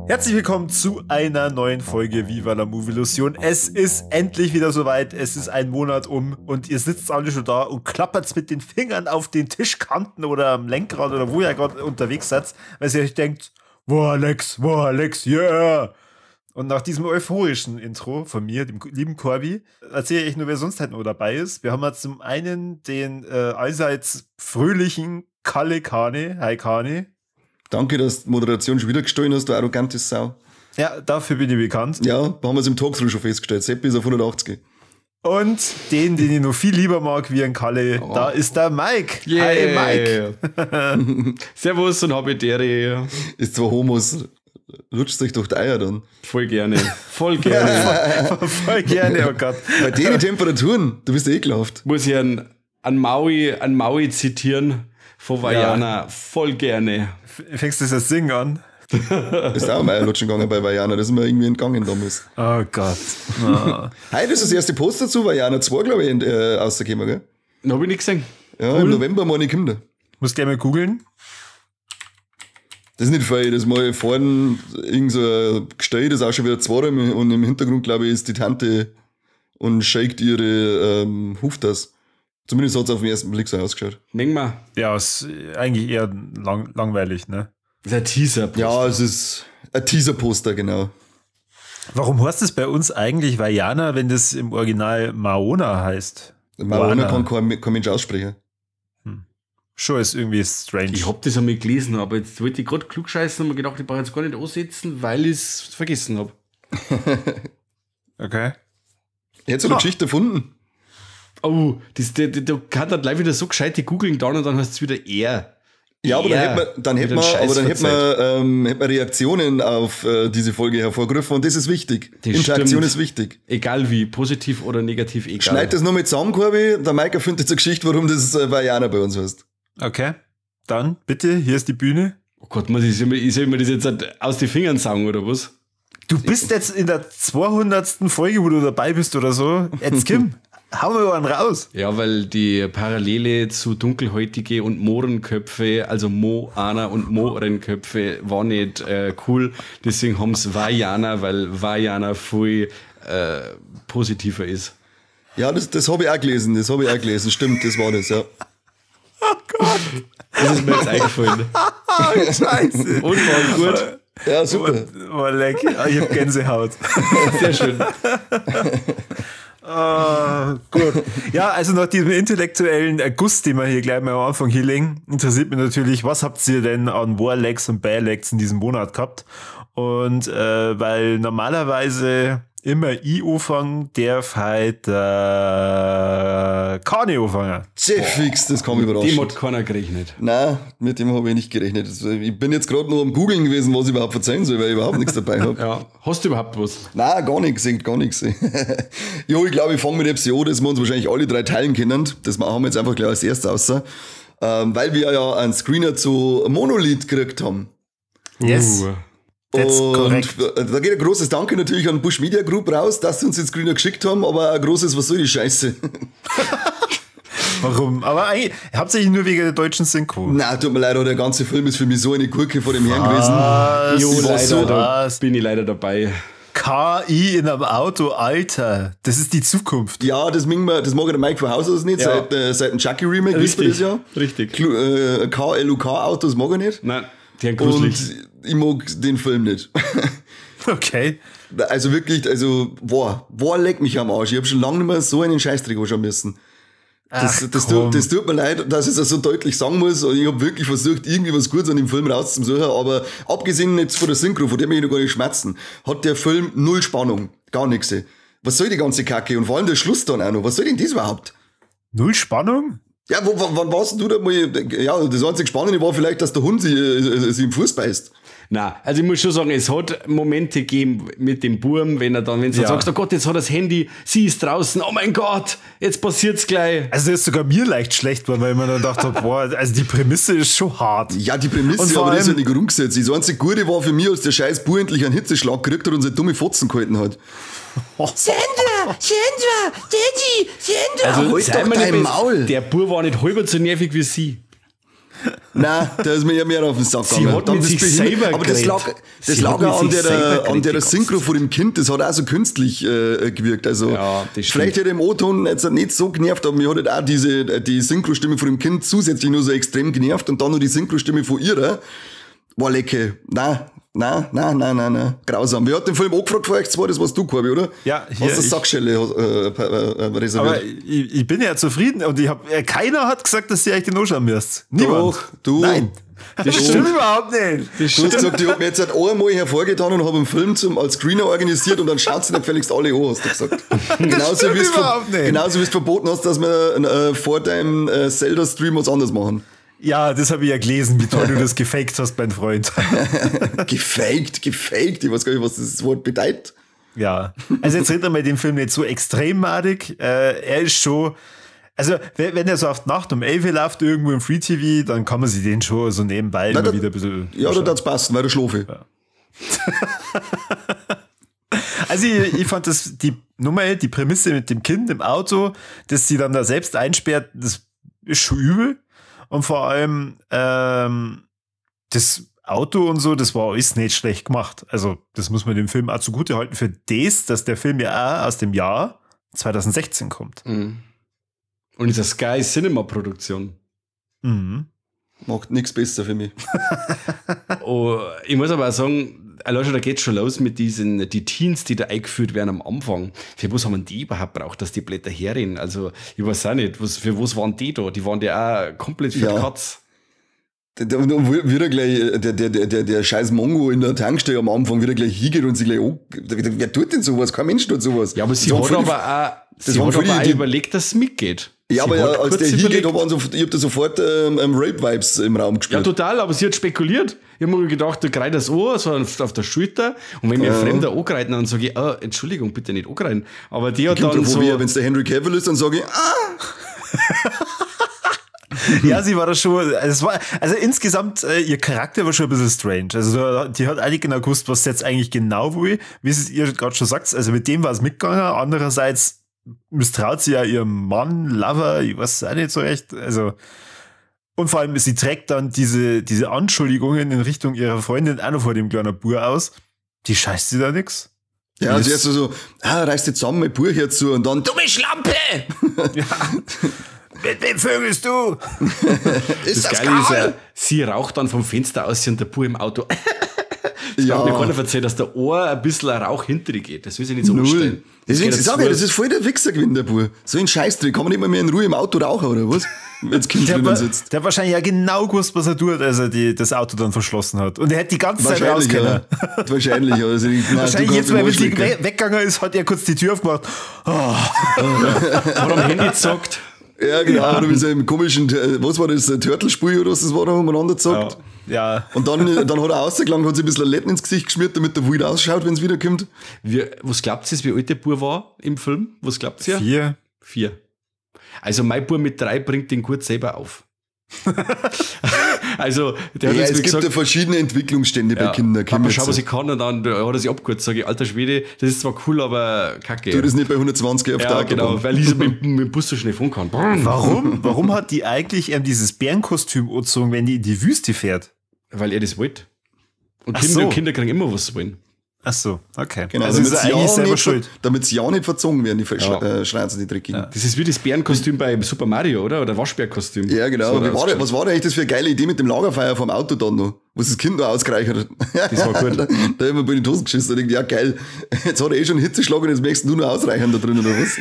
Herzlich willkommen zu einer neuen Folge Viva la Movilusion. Es ist endlich wieder soweit. Es ist ein Monat um und ihr sitzt alle schon da und klappert mit den Fingern auf den Tischkanten oder am Lenkrad oder wo ihr gerade unterwegs seid, weil ihr euch denkt, boah Alex, yeah! Und nach diesem euphorischen Intro von mir, dem lieben Corby, erzähle ich nur, wer sonst halt noch dabei ist. Wir haben ja zum einen den allseits fröhlichen Kalle Kane. Hi Kane. Danke, dass du die Moderation schon wieder gestohlen hast, du arrogante Sau. Ja, dafür bin ich bekannt. Ja, haben wir es im Talkthrough schon festgestellt. Seppi ist auf 180. Und den ich noch viel lieber mag wie ein Kalle, oh. Da ist der Mike. Yeah. Hi Mike. Servus und Habidere. Ist zwar Homos, lutscht sich durch die Eier dann. Voll gerne. Voll gerne. Voll gerne, oh Gott. Bei den Temperaturen, du bist ja ekelhaft. Muss ich einen Maui zitieren. Von Vaiana, ja. Voll gerne. Fängst du das Singen an? Ist auch mal Eierlutschen gegangen bei Vaiana, das ist mir irgendwie entgangen damals. Oh Gott. Oh. Heute ist das erste Poster zu Vaiana 2, glaube ich, rausgekommen, gell? Hab ich nicht gesehen. Ja, cool. Im November meine ich Kinder. Muss gleich mal googeln. Das ist nicht viel, das mal vorne irgend so ein Gestell, das ist auch schon wieder zwei und im Hintergrund, glaube ich, ist die Tante und shakt ihre Huftas. Zumindest hat es auf den ersten Blick so ausgeschaut. Mengen wir. Ja, ist eigentlich eher langweilig, ne? Das ist ein Teaser-Poster. Ja, es ist ein Teaser-Poster, genau. Warum heißt es bei uns eigentlich Vaiana, wenn das im Original Maona heißt? Maona kann kein Mensch aussprechen. Schon ist irgendwie strange. Ich hab das einmal gelesen, aber jetzt wollte ich gerade klugscheißen und mir gedacht, ich brauche jetzt gar nicht ansetzen, weil ich es vergessen habe. Okay. Ich hätte so eine Geschichte erfunden. Oh, da kann dann gleich wieder so gescheite googeln dann und dann heißt es wieder er. Ja, aber dann hätte man Reaktionen auf diese Folge hervorgerufen und das ist wichtig. Das Interaktion stimmt. Ist wichtig. Egal wie, positiv oder negativ, egal. Schneid das nur mit zusammen, Corby. Der Mike findet jetzt eine Geschichte, warum das Vaiana bei uns heißt. Okay, dann bitte, hier ist die Bühne. Oh Gott, muss ich soll mir das jetzt aus den Fingern saugen oder was? Du bist jetzt in der 200. Folge, wo du dabei bist oder so. Jetzt Kim. Hauen wir einen raus. Ja, weil die Parallele zu Dunkelhäutige und Mohrenköpfe, also Moana und Mohrenköpfe, war nicht cool. Deswegen haben sie Vaiana, weil Vaiana viel positiver ist. Ja, das habe ich auch gelesen. Das habe ich auch gelesen. Stimmt, das war das, ja. Oh Gott. Das ist mir jetzt eingefallen. Oh, Scheiße. Und war gut. Ja, super. Oh, leck. Ich hab Gänsehaut. Sehr schön. Oh, gut. Ja, also nach diesem intellektuellen Erguss, den wir hier gleich mal am Anfang hinlegen, interessiert mich natürlich, was habt ihr denn an Warlegs und Barlegs in diesem Monat gehabt? Und weil normalerweise immer ich anfangen, darf halt Kane anfangen. Fix, das kam überraschend. Dem hat keiner gerechnet. Nein, mit dem habe ich nicht gerechnet. Ich bin jetzt gerade nur am Googeln gewesen, was ich überhaupt verzeihen soll, weil ich überhaupt nichts dabei habe. Ja. Hast du überhaupt was? Nein, gar nichts, gar nichts. Jo, ich glaube, ich fange mit etwas an, das wir uns wahrscheinlich alle drei teilen können. Das machen wir jetzt einfach gleich als erstes raus. Weil wir ja einen Screener zu Monolith gekriegt haben. Yes. That's und da geht ein großes Danke natürlich an Busch Media Group raus, dass sie uns den Screener geschickt haben, aber ein großes, was soll die Scheiße? Warum? Aber eigentlich, hauptsächlich nur wegen der deutschen Synchro. Nein, tut mir leid, aber der ganze Film ist für mich so eine Gurke vor dem Herrn gewesen. Jo, leider, so, da bin ich leider dabei. KI in einem Auto, Alter, das ist die Zukunft. Ja, das mag der Mike von Haus aus nicht, ja. Seit dem Chucky Remake, wisst ihr das ja. Richtig. KLUK-Autos mag er nicht. Nein, die haben gruselig. Und ich mag den Film nicht. Okay. Also wirklich, also, boah, leck mich am Arsch. Ich hab schon lange nicht mehr so einen Scheißdreck anschauen müssen. Das tut mir leid, dass ich das so deutlich sagen muss. Und ich hab wirklich versucht, irgendwie was Gutes an dem Film rauszusuchen. Aber abgesehen jetzt von der Synchro, von der möchte ich noch gar nicht schmerzen, hat der Film null Spannung. Gar nichts. Was soll die ganze Kacke? Und vor allem der Schluss dann auch noch. Was soll denn das überhaupt? Null Spannung? Ja, wann warst du da mal? Ja, das einzige Spannende war vielleicht, dass der Hund sich im Fuß beißt. Na, also ich muss schon sagen, es hat Momente gegeben mit dem Burm, wenn er dann, wenn du sagst, oh Gott, jetzt hat er das Handy, sie ist draußen, oh mein Gott, jetzt passiert's gleich. Also das ist sogar mir leicht schlecht geworden, weil ich mir dann gedacht habe, boah, also die Prämisse ist schon hart. Ja, die Prämisse, aber das ist ja nicht umgesetzt. Das einzige Gute war für mich, als der scheiß Bub endlich einen Hitzeschlag gekriegt hat und seine dumme Fotzen gehalten hat. Sandra, Sandra, Daddy, Sandra. Also, halt doch dein Maul. Der Bub war nicht halber so nervig wie sie. Nein, da ist mir ja mehr auf den Sack gegangen. Sie hat mit sich selber. Aber das lag, auch an der Synchro von dem Kind, das hat auch so künstlich gewirkt. Also ja, vielleicht hätte im O-Ton jetzt nicht so genervt, aber mir hat halt auch die Synchrostimme von dem Kind zusätzlich nur so extrem genervt und dann noch die Synchrostimme von ihrer. War lecke. Nein. Nein. Grausam. Wer hat den Film angefragt vor euch zwei? Das warst du, Corby, oder? Ja, hier. Hast du Sackschelle reserviert? Aber ich bin ja zufrieden und keiner hat gesagt, dass ihr euch den anschauen müsst. Niemand. Doch, du. Nein. Das stimmt überhaupt nicht. Du hast gesagt, ich hab mir jetzt halt einmal hervorgetan und habe einen Film als Screener organisiert und dann schaut sie dann gefälligst alle an, hast du gesagt. Genauso wie es verboten hast, dass wir vor deinem Zelda-Stream was anderes machen. Ja, das habe ich ja gelesen, wie toll du das gefaked hast, mein Freund. Gefaked. Ich weiß gar nicht, was das Wort bedeutet. Ja, also jetzt reden wir mal den Film nicht so extrem madig. Er ist schon, also wenn er so auf die Nacht um 11 Uhr läuft, irgendwo im Free TV, dann kann man sich den schon so nebenbei immer wieder ein bisschen. Ja, da darf's passen, weil der schlafe. Ja. Also ich fand das, die Nummer, die Prämisse mit dem Kind im Auto, das sie dann da selbst einsperrt, das ist schon übel. Und vor allem das Auto und so, das war alles nicht schlecht gemacht. Also das muss man dem Film auch zugute halten für das, dass der Film ja auch aus dem Jahr 2016 kommt. Mhm. Und ist eine Sky Cinema Produktion. Mhm. Macht nichts besser für mich. Oh, ich muss aber auch sagen, allein schon, da geht's schon los mit diesen, die Teens, die da eingeführt werden am Anfang. Für was haben die überhaupt braucht, dass die Blätter herrennen? Also, ich weiß auch nicht, für was waren die da? Die waren ja auch komplett für die Katz. Und wieder gleich, der scheiß Mongo in der Tankstelle am Anfang wieder gleich hingeht und sich gleich, oh, wer tut denn sowas? Kein Mensch tut sowas. Ja, aber sie hat aber auch, überlegt, dass es mitgeht. Ja, aber als der hingeht, ich hab da sofort Rape-Vibes im Raum gespürt. Ja, total, aber sie hat spekuliert. Ich hab mir gedacht, da greift das an, so auf der Schulter. Und wenn mir ein Fremder angreift, dann sage ich, oh, Entschuldigung, bitte nicht angreifen. Aber die hat dann so... Wenn es der Henry Cavill ist, dann sage ich, ah! Ja, sie war da schon, also insgesamt, ihr Charakter war schon ein bisschen strange. Also die hat eigentlich genau gewusst, was sie jetzt eigentlich genau will, wie sie es ihr gerade schon sagt. Also mit dem war es mitgegangen. Andererseits misstraut sie ja ihrem Mann, Lover, ich weiß auch nicht so recht. Also, und vor allem, sie trägt dann diese Anschuldigungen in Richtung ihrer Freundin auch noch vor dem kleinen Bub aus. Die scheißt sie da nix. Ja, also erst so, reiß dich zusammen, mein Bub hier zu und dann, dumme Schlampe! Ja. Mit wem vögelst du? Ist das Geile ist ja, sie raucht dann vom Fenster aus und der Bub im Auto. Das ja. Hat mir keiner erzählt, dass der Ohr ein bisschen ein Rauch hinter dir geht. Das will sich nicht so umstellen. Deswegen, ich sage ja, das ist voll der Wichser gewesen, der Bub. So ein Scheißdreck. Kann man nicht mal mehr in Ruhe im Auto rauchen, oder was? Wenn das Kind drinnen sitzt. Der hat wahrscheinlich ja genau gewusst, was er tut, als er das Auto dann verschlossen hat. Und er hätte die ganze Zeit raus können. Ja. Wahrscheinlich. Also, nein, wahrscheinlich jetzt, wenn sie weggegangen ist, hat er kurz die Tür aufgemacht. Oh. Hat am Handy gezockt. Ja, genau, ja. Oder mit seinem komischen, was war das, Turtle-Spiel oder was das war, da umeinander gezockt. Ja. Und dann hat er rausgelangt, hat sich ein bisschen Letten ins Gesicht geschmiert, damit der wild ausschaut, wenn es wiederkommt. Was glaubt ihr, wie alt der Bub war im Film? Was glaubt ihr? 4. 4. Also mein Bub mit 3 bringt den gut selber auf. Also, der hat ja, es gibt gesagt, ja verschiedene Entwicklungsstände bei Kindern. Papa, schau, was ich kann, und dann hat er sich abgekürzt. Sag ich, alter Schwede, das ist zwar cool, aber kacke. Tu das nicht bei 120 auf ja, der Autobahn. Genau, weil ich so mit dem Bus so schnell fahren kann. Warum hat die eigentlich dieses Bärenkostüm angezogen, wenn die in die Wüste fährt? Weil er das wollte. Und Kinder kriegen immer was wollen. Ach so, okay. Genau, also ist er eigentlich selber schuld. Damit sie ja nicht verzogen werden, die Schreizer, die dreckigen. Ja. Das ist wie das Bärenkostüm bei Super Mario, oder? Oder Waschbärkostüm. Ja, genau. So was war denn eigentlich das für eine geile Idee mit dem Lagerfeuer vom Auto dann noch? Wo das Kind noch ausgereichert hat. Das war gut. Da haben wir bei den Tosen geschissen. Da denke ich, ja geil, jetzt hat er eh schon einen Hitzeschlag und jetzt möchtest du nur ausreichern da drin, oder was?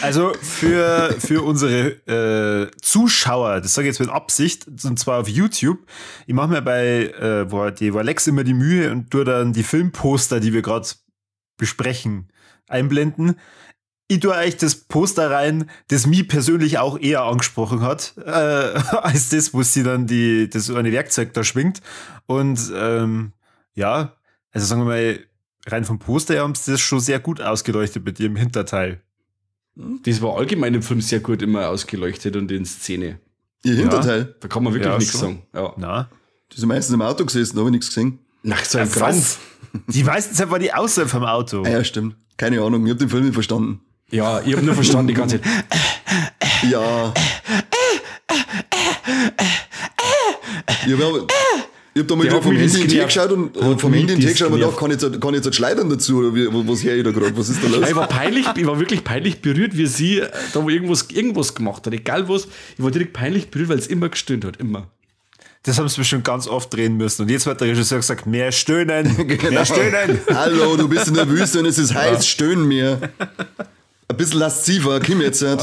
Also für unsere Zuschauer, das sage ich jetzt mit Absicht, und zwar auf YouTube, ich mache mir bei Alex immer die Mühe und tue dann die Filmposter, die wir gerade besprechen, einblenden. Ich tue eigentlich das Poster rein, das mich persönlich auch eher angesprochen hat, als das, wo sie dann das eine Werkzeug da schwingt. Und ja, also sagen wir mal, rein vom Poster her haben sie das schon sehr gut ausgeleuchtet mit ihrem Hinterteil. Das war allgemein im Film sehr gut immer ausgeleuchtet und in Szene. Ihr Hinterteil? Ja, da kann man wirklich nichts sagen. Ja. Na. Die sind meistens im Auto gesessen, da habe ich nichts gesehen. Nach so einem Krampf. Die meisten Zeit war die außerhalb vom Auto. Ah, ja, stimmt. Keine Ahnung, ich habe den Film nicht verstanden. Ja, ich habe nur verstanden die ganze Zeit. Ja. Ich hab da mal wieder vom Handy in den Tee geschaut und vom Handy in den Tee geschaut und gedacht, kann ich jetzt schleudern dazu? Oder wie, was höre ich da gerade? Was ist da los? Ja, ich war wirklich peinlich berührt, wie sie da irgendwas gemacht hat. Egal was, ich war direkt peinlich berührt, weil es immer gestöhnt hat. Immer. Das haben sie bestimmt ganz oft drehen müssen. Und jetzt hat der Regisseur gesagt, mehr stöhnen, genau. Mehr stöhnen. Hallo, du bist in der Wüste und es ist heiß, stöhn mir. Ein bisschen lasziver, komm jetzt. Ja.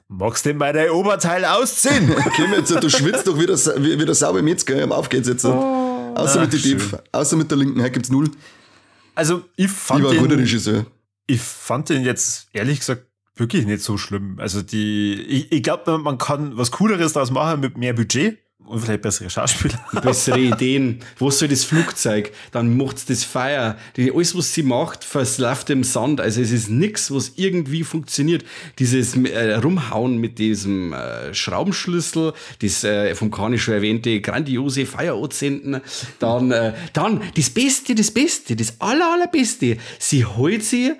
Magst du denn meine Oberteil ausziehen? Komm jetzt, du schwitzt doch wieder, wieder sauber im Metzger. Auf geht's jetzt. Oh, außer mit der außer mit der linken, heute gibt's 0. Also, ich fand ich war ein guter Regisseur. Ich fand den jetzt, ehrlich gesagt, wirklich nicht so schlimm. Also, ich glaube, man kann was Cooleres daraus machen mit mehr Budget. Und vielleicht bessere Schauspieler. Bessere Ideen. Was soll das Flugzeug? Dann macht's das Feuer. Alles, was sie macht, verslafft im Sand. Also es ist nichts, was irgendwie funktioniert. Dieses Rumhauen mit diesem Schraubenschlüssel, das vom Kani schon erwähnte grandiose Feuer anzünden. Dann das Beste, das allerbeste. Sie holt sie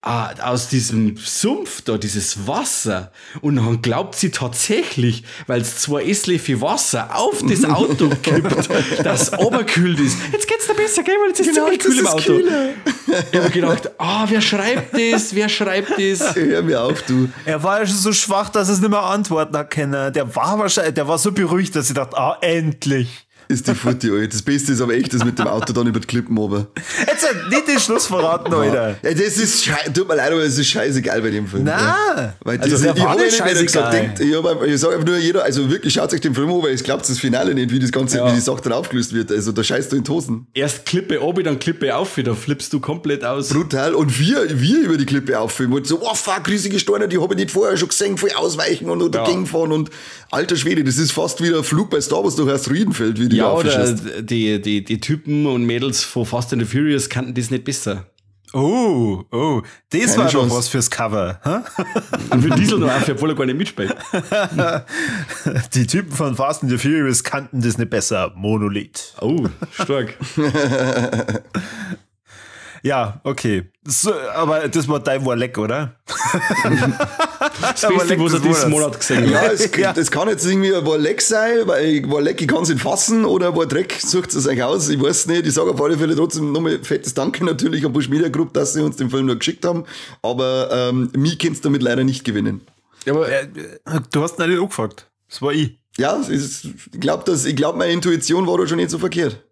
aus diesem Sumpf da, dieses Wasser. Und dann glaubt sie tatsächlich, weil es 2 Esslöffel Wasser auf das Auto kippt, das oberkühlt ist. Jetzt geht's da besser, gell? Weil jetzt ist ziemlich kühl im Auto. Kühler. Ich hab gedacht, wer schreibt das? Wer schreibt das? Hör mir auf, du. Er war ja schon so schwach, dass es nicht mehr antworten hat können. Der war so beruhigt, dass ich dachte, endlich. Ist die Futti, Alter. Das Beste ist aber echt das mit dem Auto dann über die Klippen oben. Jetzt nicht den Schluss verraten, Alter. Ja, das ist tut mir leid, aber es ist scheißegal bei dem Film. Nein. Ja. Weil also, das, ich habe nicht scheißegal. Ich sag einfach nur, jeder, also wirklich, schaut euch den Film an, weil ich glaubt das Finale nicht, wie das Ganze, wie die Sache dann aufgelöst wird. Also da scheißt du in die Hosen. Erst Klippe oben, dann Klippe auf, da flippst du komplett aus. Brutal. Und wir über die Klippe auffilmen und so, oh fuck, riesige Steine, die habe ich nicht vorher schon gesehen, voll ausweichen und dagegen fahren und alter Schwede, das ist fast wie der Flug bei Star Wars durch Asteroidenfeld, wie die Ja, oder die Typen und Mädels von Fast and the Furious kannten das nicht besser. Oh, das Keine war Chance. doch was fürs Cover. Hä? Und für Diesel noch auf, obwohl er gar nicht mitspielt. Die Typen von Fast and the Furious kannten das nicht besser. Monolith. Oh, stark. Ja, okay. So, aber das war dein Warleck, oder? Das Beste, was er diesen Monat gesehen hat. Ja, es kann jetzt irgendwie ein Warleck sein, weil Warleck, ich kann es nicht fassen, oder Warleck, sucht es euch aus, ich weiß nicht. Ich sage auf alle Fälle trotzdem nochmal fettes Danke natürlich an Busch Media Group, dass sie uns den Film noch geschickt haben, aber mich kannst du damit leider nicht gewinnen. Ja, aber du hast ihn nicht angefragt. Das war ich. Ja, ich glaube, meine Intuition war da schon nicht so verkehrt.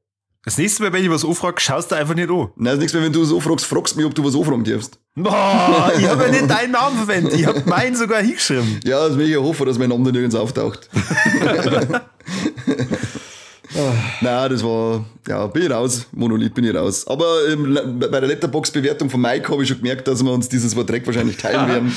Das nächste Mal, wenn ich was anfrage, schaust du einfach nicht an. Nein, das nächste Mal, wenn du was anfragst, fragst du mich, ob du was anfragen darfst. Boah, ich habe ja nicht deinen Namen verwendet. Ich habe meinen sogar hingeschrieben. Ja, das will ich ja hoffen, dass mein Name da nirgends auftaucht. Nein, das war, ja, bin ich raus. Monolith, bin ich raus. Aber bei der Letterboxd-Bewertung von Mike habe ich schon gemerkt, dass wir uns dieses Wort Dreck wahrscheinlich teilen werden.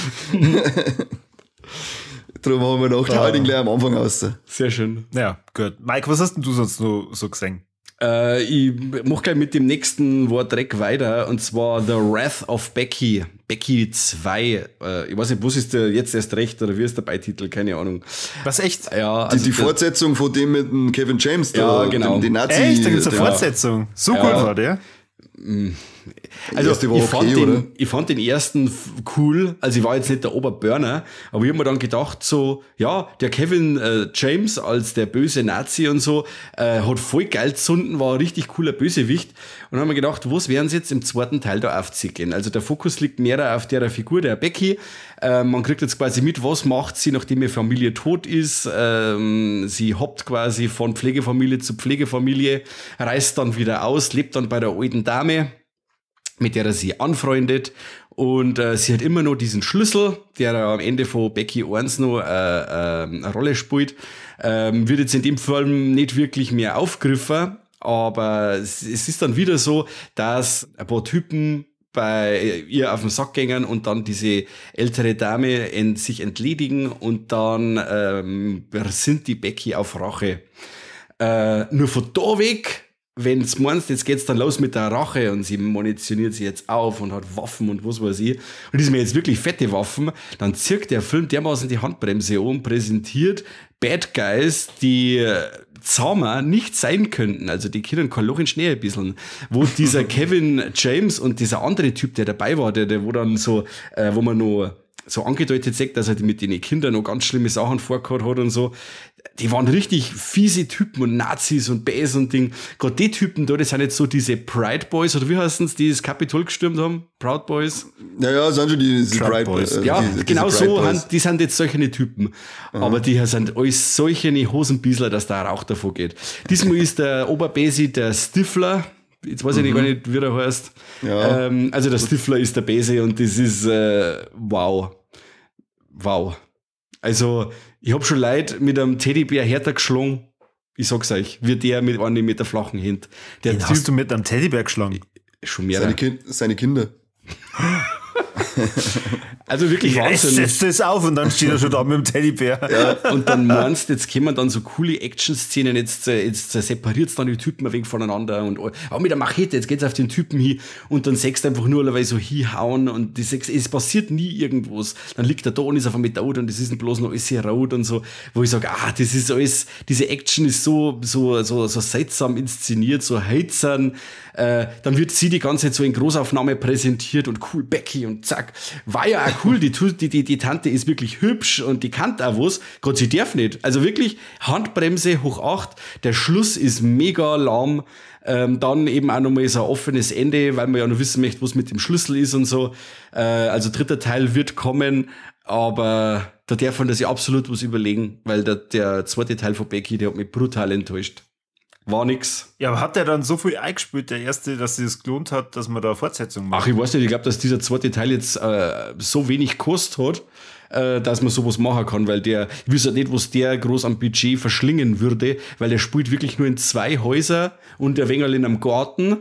Darum haben wir noch den gleich am Anfang aus. Sehr schön. Ja, gut. Mike, was hast denn du sonst noch so gesehen? Ich mach gleich mit dem nächsten Wort Dreck weiter, und zwar The Wrath of Becky. Becky 2. Ich weiß nicht, was ist der jetzt erst recht oder wie ist der Beititel? Keine Ahnung. Was, echt? Ja, also die Fortsetzung von dem mit dem Kevin James, ja, genau. Den Nazi. Echt? Da gibt's eine Fortsetzung. So gut war der. Also ich fand den ersten cool, also ich war jetzt nicht der Oberburner, aber ich hab mir dann gedacht so, ja, der Kevin James als der böse Nazi und so, hat voll geil gezunden, war ein richtig cooler Bösewicht, und haben mir gedacht, was werden sie jetzt im zweiten Teil da aufziehen? Also der Fokus liegt mehr auf der Figur, der Becky, man kriegt jetzt quasi mit, was macht sie, nachdem ihre Familie tot ist, sie hoppt quasi von Pflegefamilie zu Pflegefamilie, reist dann wieder aus, lebt dann bei der alten Dame, mit der er sie anfreundet, und sie hat immer noch diesen Schlüssel, der am Ende von Becky 1 noch eine Rolle spielt, wird jetzt in dem Film nicht wirklich mehr aufgegriffen, aber es ist dann wieder so, dass ein paar Typen bei ihr auf den Sack gängen und dann diese ältere Dame sich entledigen und dann sind die Becky auf Rache. Nur von da weg, wenn du meinst, jetzt geht's dann los mit der Rache und sie munitioniert sie jetzt auf und hat Waffen und was weiß ich. Und das sind mir jetzt wirklich fette Waffen, dann zirkt der Film dermaßen die Handbremse um, präsentiert Bad Guys, die zahmer nicht sein könnten. Also die können kein Loch in Schnee ein bisschen. Wo dieser Kevin James und dieser andere Typ, der dabei war, der wo dann so, wo man noch so angedeutet sagt, dass er mit den Kindern noch ganz schlimme Sachen vorgehabt hat und so. Die waren richtig fiese Typen und Nazis und Bäs und Ding. Gerade die Typen da, das sind jetzt so diese Pride Boys, oder wie heißen sie, die das Kapitol gestürmt haben? Proud Boys? Ja, sind schon diese Pride Boys. Ja, genau so, die sind jetzt solche Typen. Aha. Aber die sind alles solche Hosenbiesler, dass da Rauch davor geht. Diesmal ist der Oberbesi der Stifler. Jetzt weiß ich nicht, gar nicht, wie der heißt. Ja. Also der Stifler ist der Bese und das ist wow. Wow. Also, ich hab schon Leute mit einem Teddybär härter geschlagen. Ich sag's euch, wie der mit einem mit der flachen Hand. Der Den Typ, hast du mit einem Teddybär geschlagen? Schon mehrere. Seine Kinder. Also wirklich Wahnsinn. Setzt es auf und dann steht er schon da mit dem Teddybär. Ja, und dann meinst du, jetzt kommen dann so coole Action-Szenen, jetzt separiert es dann die Typen ein wenig voneinander und auch mit der Machete, jetzt geht's auf den Typen hin und dann sechst du einfach nur, weil so hinhauen und die sechs, es passiert nie irgendwas. Dann liegt er da und ist auf einmal tot und es ist bloß noch alles hier rot und so, wo ich sage, das ist alles, diese Action ist so seltsam inszeniert, so heizern. Dann wird sie die ganze Zeit so in Großaufnahme präsentiert und cool Becky und zack. War ja auch cool, die Tante ist wirklich hübsch und die kann auch was. Gott, sie darf nicht. Also wirklich Handbremse hoch 8. Der Schluss ist mega lahm. Dann eben auch nochmal so ein offenes Ende, weil man ja noch wissen möchte, was mit dem Schlüssel ist und so. Also dritter Teil wird kommen, aber da darf man sich absolut was überlegen, weil der zweite Teil von Becky, der hat mich brutal enttäuscht. War nix. Ja, aber hat der dann so viel eingespielt, der erste, dass sich das gelohnt hat, dass man da eine Fortsetzung macht? Ach, ich weiß nicht, ich glaube, dass dieser zweite Teil jetzt so wenig gekostet hat, dass man sowas machen kann, weil der, ich weiß halt nicht, was der groß am Budget verschlingen würde, weil der spielt wirklich nur in 2 Häuser und der Wengerl in einem Garten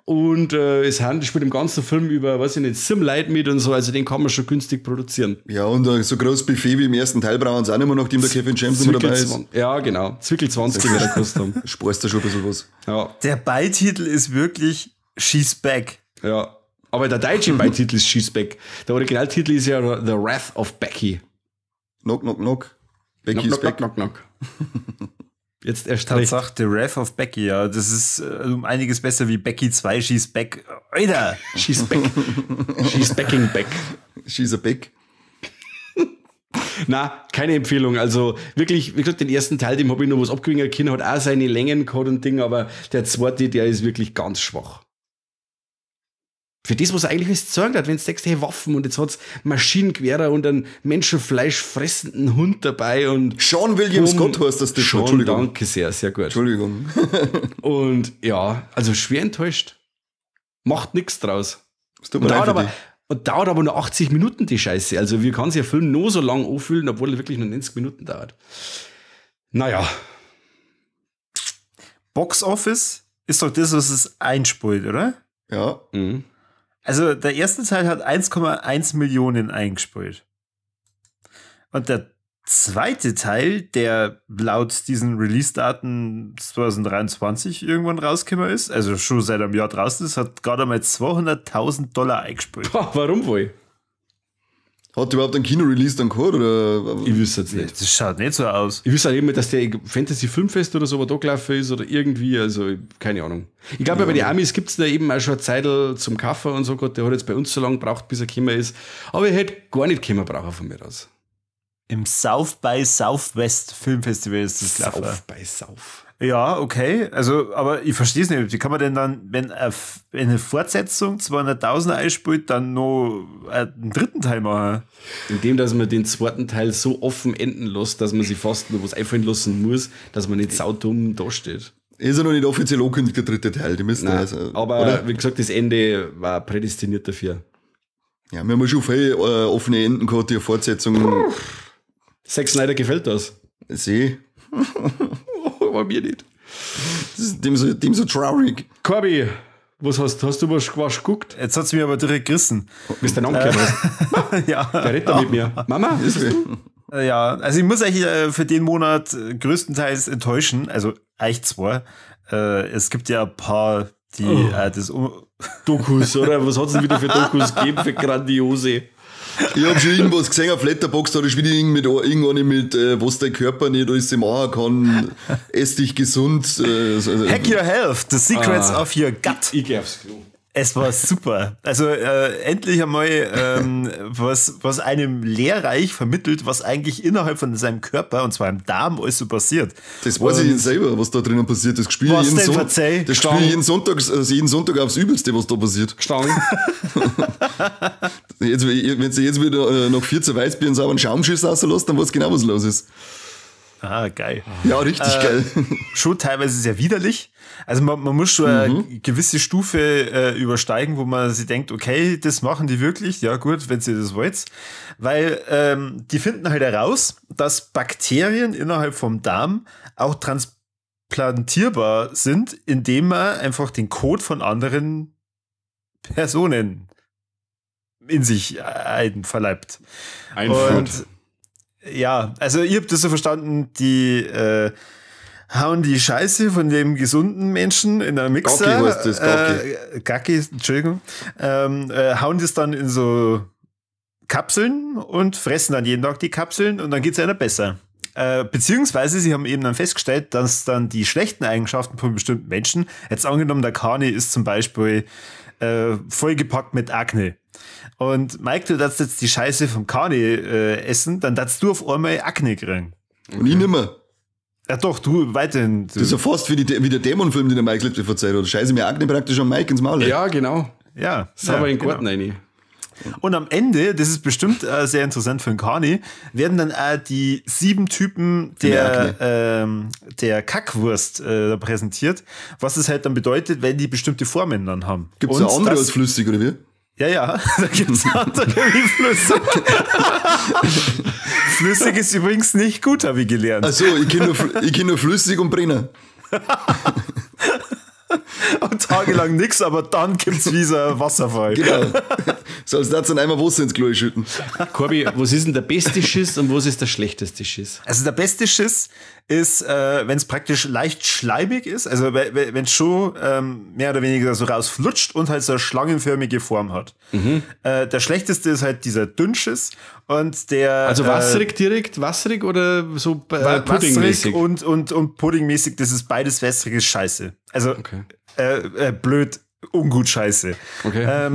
und es spielt im ganzen Film über, weiß ich nicht, Sim-Light mit und so, also den kann man schon günstig produzieren. Ja, und so groß Buffet wie im ersten Teil brauchen sie auch nicht mehr, nachdem der Kevin James immer dabei ist. Ja, genau. Zwickel 20 wird er gekostet haben. Sparst da schon ein bisschen was. Ja. Der Beititel ist wirklich She's Back. Ja, aber der deutsche Beititel ist She's Back. Der Originaltitel ist ja The Wrath of Becky. Knock, knock, knock. Becky knock, is back. Knock, knock, knock. Jetzt erst recht. Tatsache, The Wrath of Becky, ja. Das ist um einiges besser wie Becky 2, She's Back. Alter! She's back. She's backing back. She's a back. Na, keine Empfehlung. Also wirklich, wie gesagt, den ersten Teil, dem habe ich noch was abgewinkt können, hat auch seine Längen gehabt und Ding, aber der zweite, der ist wirklich ganz schwach. Für das, was er eigentlich alles gezeigt hat, wenn du denkst, hey, Waffen und jetzt hat's Maschinengewehre und einen menschenfleischfressenden Hund dabei und Sean William Scott heißt das. Sean, Entschuldigung. Danke sehr, sehr gut. Entschuldigung. Und ja, also schwer enttäuscht. Macht nichts draus. Es tut mir leid. Und dauert aber nur 80 Minuten die Scheiße. Also wie kann sich ein Film nur so lang anfühlen, obwohl er wirklich nur 90 Minuten dauert. Naja. Box Office ist doch das, was es einspult, oder? Ja. Mhm. Also der erste Teil hat 1,1 Millionen eingespielt. Und der zweite Teil, der laut diesen Release-Daten 2023 irgendwann rausgekommen ist, also schon seit einem Jahr draußen ist, hat gerade einmal $200.000 eingespielt. Boah, warum wohl? Hat überhaupt ein Kino-Release dann gehabt? Oder? Ich wüsste jetzt nicht. Das schaut nicht so aus. Ich wüsste auch nicht mehr, dass der Fantasy Filmfest oder so da gelaufen ist oder irgendwie, also keine Ahnung. Ich glaube, ja, bei den Amis gibt es da eben auch schon eine Zeitl zum Kaffee und so, Gott, der hat jetzt bei uns so lange gebraucht, bis er gekommen ist. Aber ich hätte gar nicht kommen brauchen von mir aus. Im South by Southwest Filmfestival ist das gelaufen. South by South. Ja, okay. Also, aber ich verstehe es nicht. Wie kann man denn dann, wenn eine Fortsetzung 200.000 einspielt, dann noch einen dritten Teil machen? Indem, dass man den zweiten Teil so offen enden lässt, dass man sich fast noch was einfallen lassen muss, dass man nicht saudumm dasteht. Ist ja noch nicht offiziell angekündigt, der dritte Teil. Die müssen Nein, also, aber oder? Wie gesagt, das Ende war prädestiniert dafür. Ja, wir haben schon viele offene Enden gehabt, die Fortsetzung. Zack Snyder gefällt das. Seh. Aber mir nicht. Das ist dem so traurig. Corby, Was hast du was geguckt? Jetzt hat's mir aber direkt gerissen. Bist du denn angehört hast? Ja. Der redet da mit mir. Mama, ist es du? Ja, also ich muss euch für den Monat größtenteils enttäuschen. Also eigentlich zwei. Es gibt ja ein paar, die das Dokus, oder? Was hat's denn wieder für Dokus gegeben, für grandiose? Ich hab schon irgendwas gesehen auf Letterboxd, da ist wieder irgendeine mit, was dein Körper nicht alles machen kann, ess dich gesund. Hack your health, the secrets of your gut. Ich geh aufs Klo. Es war super. Also endlich einmal was einem lehrreich vermittelt, was eigentlich innerhalb von seinem Körper, und zwar im Darm, alles so passiert. Das weiß ich selber, was da drinnen passiert. Das spiele ich jeden Sonntag, also jeden Sonntag aufs Übelste, was da passiert. Stangen. Jetzt, wenn sie jetzt wieder nach 14 Weißbier einen sauberen Schaumschiss rauslässt, dann weiß genau, was los ist. Ah, geil. Ja, richtig geil. Schon teilweise sehr widerlich. Also man muss schon eine gewisse Stufe übersteigen, wo man sich denkt, okay, das machen die wirklich. Ja gut, wenn sie das wollt. Weil die finden halt heraus, dass Bakterien innerhalb vom Darm auch transplantierbar sind, indem man einfach den Kot von anderen Personen in sich einverleibt. Einführt. Und ja, also ich hab das so verstanden, die hauen die Scheiße von dem gesunden Menschen in einen Mixer. Gacki heißt das, Gacki. Gacki, Entschuldigung. Hauen das dann in so Kapseln und fressen dann jeden Tag die Kapseln und dann geht's einer besser. Beziehungsweise sie haben eben dann festgestellt, dass dann die schlechten Eigenschaften von bestimmten Menschen, jetzt angenommen, der Kani ist zum Beispiel vollgepackt mit Akne. Und Mike, du darfst jetzt die Scheiße vom Kani essen, dann darfst du auf einmal Akne kriegen. Okay. Und ich nimmer. Ja doch, du weiterhin. Du. Das ist ja fast wie der Dämonfilm, den der Mike letztes verzeiht hat. Scheiße mir Akne praktisch an Mike ins Maul. Ja, genau. Ja. Sauber in den Garten rein. Und am Ende, das ist bestimmt sehr interessant für den Kani, werden dann auch die 7 Typen der Kackwurst präsentiert, was es halt dann bedeutet, wenn die bestimmte Formen dann haben. Gibt es da andere als flüssig, oder wie? Ja, ja, da gibt es andere wie flüssig. Flüssig ist übrigens nicht gut, habe ich gelernt. Ach so, ich kenn nur flüssig und Brenner. Und tagelang nix, aber dann gibt's wie so ein Wasserfall. Genau. Sollst du dazu einmal Wasser ins Klo schütten. Corby, was ist denn der beste Schiss und was ist der schlechteste Schiss? Also der beste Schiss ist, wenn es praktisch leicht schleimig ist, also wenn es schon mehr oder weniger so rausflutscht und halt so eine schlangenförmige Form hat. Mhm. Der schlechteste ist halt dieser Dünnschiss und der... Also wasserig direkt, wasserig oder so puddingmäßig? Wasserig und puddingmäßig, das ist beides wässrige Scheiße. Also okay. Blöd, ungut Scheiße. Okay.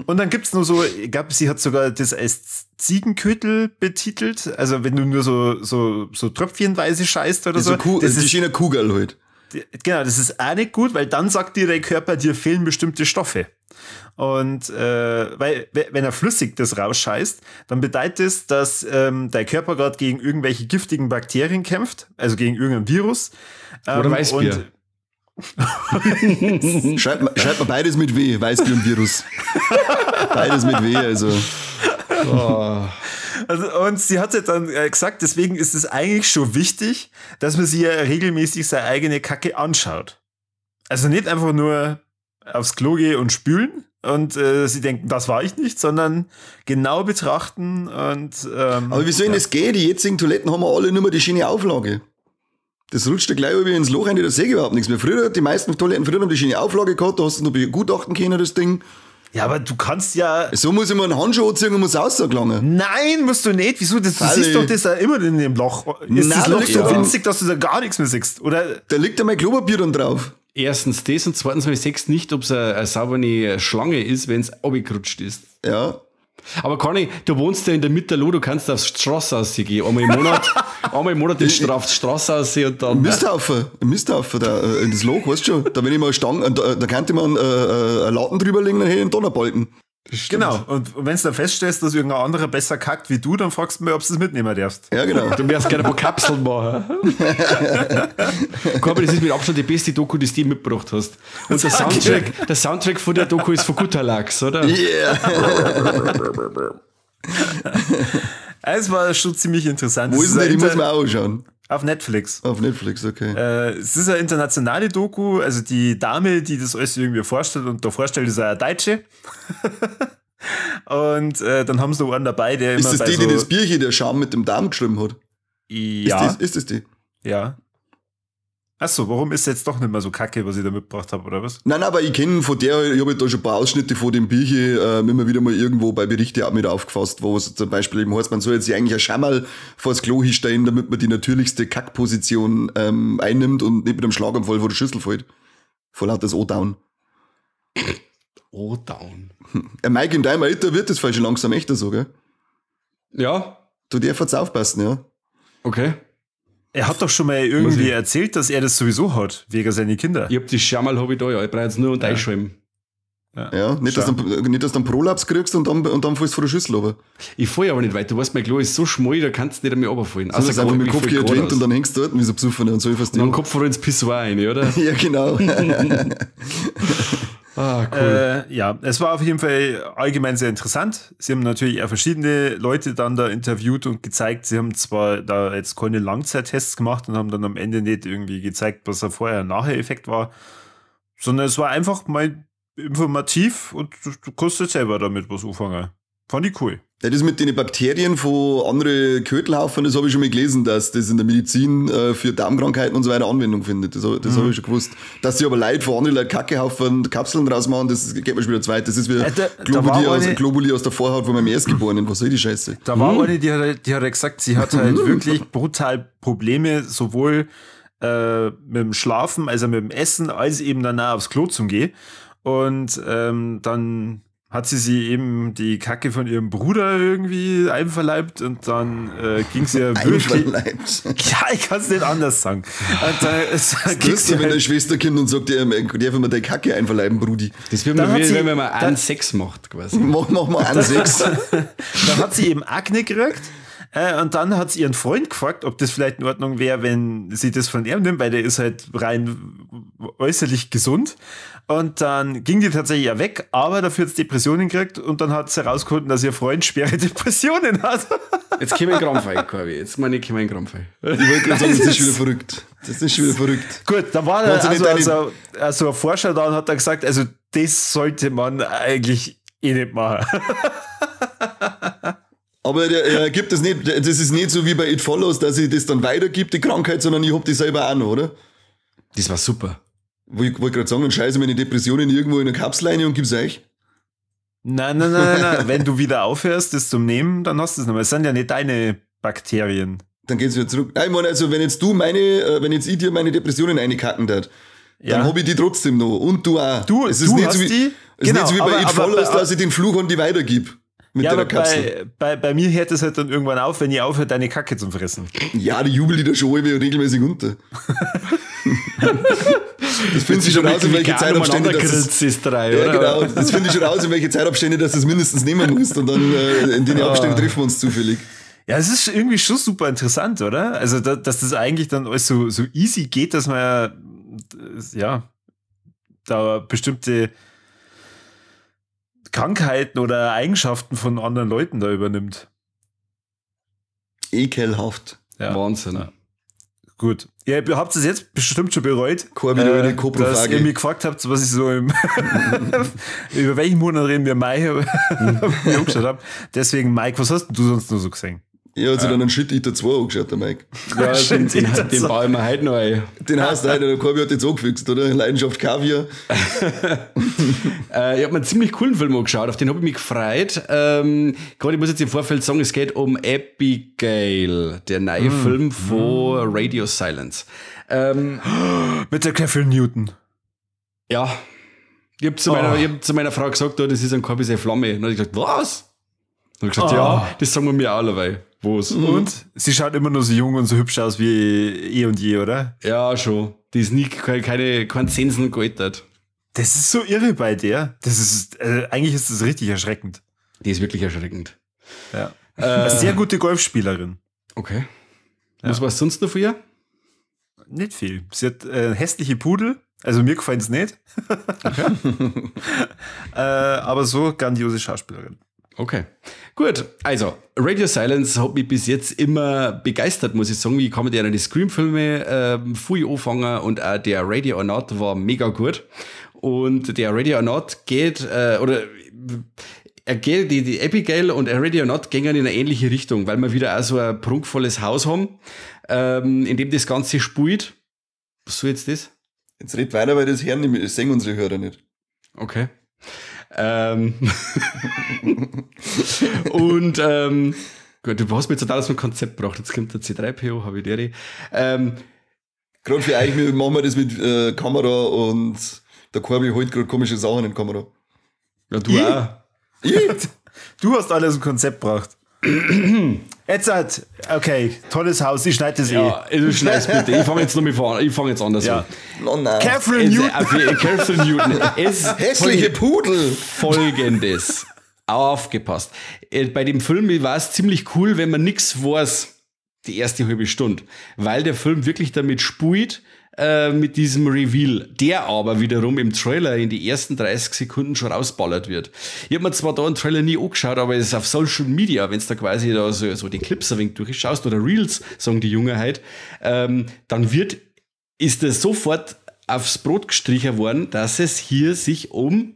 Und dann gibt's nur so, ich glaube, sie hat sogar das als Ziegenkötel betitelt. Also wenn du nur so tröpfchenweise scheißt oder so. Das ist eine Kugel halt. Genau, das ist auch nicht gut, weil dann sagt dir der Körper, dir fehlen bestimmte Stoffe. Und weil, wenn er flüssig das rausscheißt, dann bedeutet es, dass dein Körper gerade gegen irgendwelche giftigen Bakterien kämpft, also gegen irgendein Virus. Oder Weißbier. Schreibt man beides mit W, Weißbier und Virus. Beides mit W, also. Oh. Also. Und sie hat ja dann gesagt, deswegen ist es eigentlich schon wichtig, dass man sich ja regelmäßig seine eigene Kacke anschaut. Also nicht einfach nur aufs Klo gehen und spülen und sie denken, das war ich nicht, sondern genau betrachten und aber wie soll denn das gehen? Die jetzigen Toiletten haben wir alle nur mehr die schöne Auflage. Das rutscht ja gleich über ins Loch rein, da sehe ich überhaupt nichts mehr. Früher, die meisten Toiletten früher haben die schöne Auflage gehabt, da hast du noch begutachten können, das Ding. Ja, aber du kannst ja... So muss ich mir einen Handschuh anziehen und muss rausgelangen. Nein, musst du nicht. Wieso? Das, du siehst doch das da immer in dem Loch. Ist Nein, das Loch so ja winzig, dass du da gar nichts mehr siehst? Oder? Da liegt ja mein Klopapier dann drauf. Erstens das und zweitens, ich sehe nicht, ob es eine saubere Schlange ist, wenn es runtergerutscht ist. Ja. Aber Conny, du wohnst ja in der Mitterloh, du kannst aufs Straße rausgehen. Einmal im Monat in die Straße raus und dann... Misthaufen, da, in das Loch, weißt du schon. Da wenn ich mal Stangen, da könnte man einen Latten drüber legen, dann hätte ich einen Donnerbalken. Genau, und wenn du dann feststellst, dass irgendein anderer besser kackt wie du, dann fragst du mir, ob du es mitnehmen darfst. Ja, genau. Du wirst gerne ein paar Kapseln machen. Corby, das ist mit Abstand die beste Doku, die du mitgebracht hast. Und der Soundtrack von der Doku ist von Guterlachs, oder? Yeah! Es war schon ziemlich interessant. Wo ist denn der? Die muss man auch anschauen. Auf Netflix. Auf Netflix, okay. Es ist eine internationale Doku, also die Dame, die das alles irgendwie vorstellt und da vorstellt, ist eine Deutsche. Und dann haben sie noch einen dabei, der ist immer das bei die, so die das Bierchen, der Scham mit dem Darm geschrieben hat? Ja. Ist das die? Ja. Achso, warum ist jetzt doch nicht mehr so kacke, was ich da mitgebracht habe, oder was? Nein, aber ich kenne von der, ich habe da schon ein paar Ausschnitte von dem Bierchen immer wieder mal irgendwo bei Berichten auch mit aufgefasst, wo es zum Beispiel eben heißt, man soll jetzt eigentlich ein Schammerl vors Klo hinstellen, damit man die natürlichste Kackposition einnimmt und nicht mit einem Schlaganfall vor der Schüssel fällt. Vor lauter das O-Down. O-Down. Mike, in deinem Alter wird das vielleicht schon langsam echter so, gell? Ja. Du darfst jetzt aufpassen, ja. Okay. Er hat doch schon mal irgendwie erzählt, dass er das sowieso hat, wegen seiner Kinder. Ich hab die Schärmerl hab ich da, ja. Ich brauche jetzt nur und einschreiben. Ja, nicht, dass du dann Prolaps kriegst und dann fällst du vor der Schüssel runter. Ich falle aber nicht weit. Du weißt, mein Klo ist so schmal, da kannst du nicht einmal runterfallen. Also einfach mit dem Kopf geht Wind und dann hängst du dort wie so besoffen und so. Und dann Kopf vor ins Pissoir rein, oder? Ja, genau. Ah, cool. Ja, es war auf jeden Fall allgemein sehr interessant. Sie haben natürlich auch verschiedene Leute dann da interviewt und gezeigt. Sie haben zwar da jetzt keine Langzeittests gemacht und haben dann am Ende nicht irgendwie gezeigt, was der Vorher- und Nachher-Effekt war, sondern es war einfach mal informativ und du kannst jetzt selber damit was anfangen. Fand ich cool. Ja, das mit den Bakterien von anderen Kötelhaufen, das habe ich schon mal gelesen, dass das in der Medizin für Darmkrankheiten und so weiter Anwendung findet. Das habe ich schon gewusst. Dass sie aber Leute von anderen Leuten Kackehaufen Kapseln rausmachen, das geht mir schon wieder zweit. Das ist wie Globuli aus der Vorhaut von meinem Erstgeborenen. Was soll die Scheiße? Da war eine, die hat gesagt, sie hat halt wirklich brutal Probleme, sowohl mit dem Schlafen, also mit dem Essen, als eben danach aufs Klo zum Gehen. Und dann hat sie eben die Kacke von ihrem Bruder irgendwie einverleibt und dann ging sie ja wirklich. Einverleibt? Ja, ich kann es nicht anders sagen. Und dann ging sie, wenn dein Schwester kommt und sagt, darf ich mir deine Kacke einverleiben, Brudi? Das wird man, wenn man einen Sex macht, quasi. Mach mal einen Sex. Dann hat sie eben Akne gekriegt. Und dann hat sie ihren Freund gefragt, ob das vielleicht in Ordnung wäre, wenn sie das von ihm nimmt, weil der ist halt rein äußerlich gesund. Und dann ging die tatsächlich ja weg, aber dafür hat sie Depressionen gekriegt und dann hat sie herausgefunden, dass ihr Freund schwere Depressionen hat. Jetzt komme ich in Krampf, Corby. Jetzt meine ich, komme ich in Krampf. Ich wollte gerade sagen, das ist schon wieder verrückt. Das ist schon wieder verrückt. Gut, da war also ein Forscher da und hat dann gesagt, also das sollte man eigentlich eh nicht machen. Aber der gibt es nicht, das ist nicht so wie bei It Follows, dass ich das dann weitergibt, die Krankheit, sondern ich hab die selber auch noch, oder? Das war super. Wollte gerade sagen, dann scheiße meine Depressionen irgendwo in eine Kapsel rein und gib's euch. Nein, nein, nein, nein. Wenn du wieder aufhörst, das zum Nehmen, dann hast du es nochmal. Es sind ja nicht deine Bakterien. Dann geht's wieder zurück. Nein, ich meine, also wenn jetzt du meine, wenn jetzt ich dir meine Depressionen reinkacken darf, dann hab ich die trotzdem noch. Und du auch. Du, es ist du nicht hast so wie, die? Es ist nicht so wie bei It Follows, dass ich den Fluch an die weitergib. Mit ja, der aber Kapsel. Bei mir hört es halt dann irgendwann auf, wenn ich aufhöre, deine Kacke zu fressen. Ja, die jubel die da schon regelmäßig unter. Das finde ich schon raus, in welche Zeitabstände das ist. Drei, ja, genau. Das finde ich schon raus, in welche Zeitabstände, dass du das mindestens nehmen musst. Und dann in den Abständen treffen wir uns zufällig. Ja, es ist irgendwie schon super interessant, oder? Also, dass das eigentlich dann alles so easy geht, dass man ja da bestimmte Krankheiten oder Eigenschaften von anderen Leuten da übernimmt. Ekelhaft. Ja. Wahnsinn. Ja. Gut. Ihr habt es jetzt bestimmt schon bereut, dass ihr mich gefragt habt, was ich so im über welchen Monat reden wir Mai mir angeschaut habe. Deswegen, Mike, was hast denn du sonst noch so gesehen? Ja, hat sich dann einen Shit Eater 2 angeschaut, der Mike. Ja, den baue ich mir heute noch ein. Den hast du heute, der Corby hat jetzt angefixt, oder? Leidenschaft Kaviar. Ich habe mir einen ziemlich coolen Film angeschaut, auf den habe ich mich gefreut. Gerade, ich muss jetzt im Vorfeld sagen, es geht um Abigail, der neue Film von Radio Silence. Mit der Catherine Newton. Ja. Ich habe zu meiner Frau gesagt, oh, das ist ein Corby seine Flamme. Und dann habe ich gesagt, was? Und ich gesagt, ja, das sagen wir mir alle, weil. Wo's? Und sie schaut immer nur so jung und so hübsch aus wie eh und je, oder? Ja, schon. Die ist nie kein Zinsen gealtert. Das ist so irre bei der. Das ist, eigentlich ist das richtig erschreckend. Die ist wirklich erschreckend. Ja. Eine sehr gute Golfspielerin. Okay. Ja. Was war sonst noch für ihr? Nicht viel. Sie hat hässliche Pudel. Also mir gefällt es nicht. Okay. Aber so grandiose Schauspielerin. Okay. Gut, also Radio Silence hat mich bis jetzt immer begeistert, muss ich sagen. Ich kann mit die Scream-Filme viel anfangen und auch der Ready or Not war mega gut. Und der Ready or Not geht, die Abigail und Ready or Not gehen in eine ähnliche Richtung, weil wir wieder auch so ein prunkvolles Haus haben, in dem das Ganze spielt. Was soll jetzt das? Jetzt red weiter, weil das hören nicht, das sehen unsere Hörer nicht. Okay. Und gut, du hast mir jetzt total aus dem Konzept gebracht. Jetzt kommt der C3PO, habe ich die. Gerade für euch machen wir das mit Kamera und der Corby holt gerade komische Sachen in die Kamera. Ja, du auch. Ich? Du hast alles im Konzept gebracht. Jetzt halt, okay, tolles Haus, ich schneide das ja, eh. Du schneidest bitte. Ich fange jetzt noch mal an. Ich fange jetzt anders ja. an. Oh nein. Catherine Newton. Catherine Newton. Es hässliche Pudel. Folgendes. Aufgepasst. Bei dem Film war es ziemlich cool, wenn man nichts weiß, die erste halbe Stunde. Weil der Film wirklich damit spielt, mit diesem Reveal, der aber wiederum im Trailer in die ersten 30 Sekunden schon rausballert wird. Ich habe mir zwar da einen Trailer nie angeschaut, aber es ist auf Social Media, wenn es da quasi da so die Clips ein wenig durchschaust oder Reels, sagen die Jungen halt, dann ist das sofort aufs Brot gestrichen worden, dass es hier sich um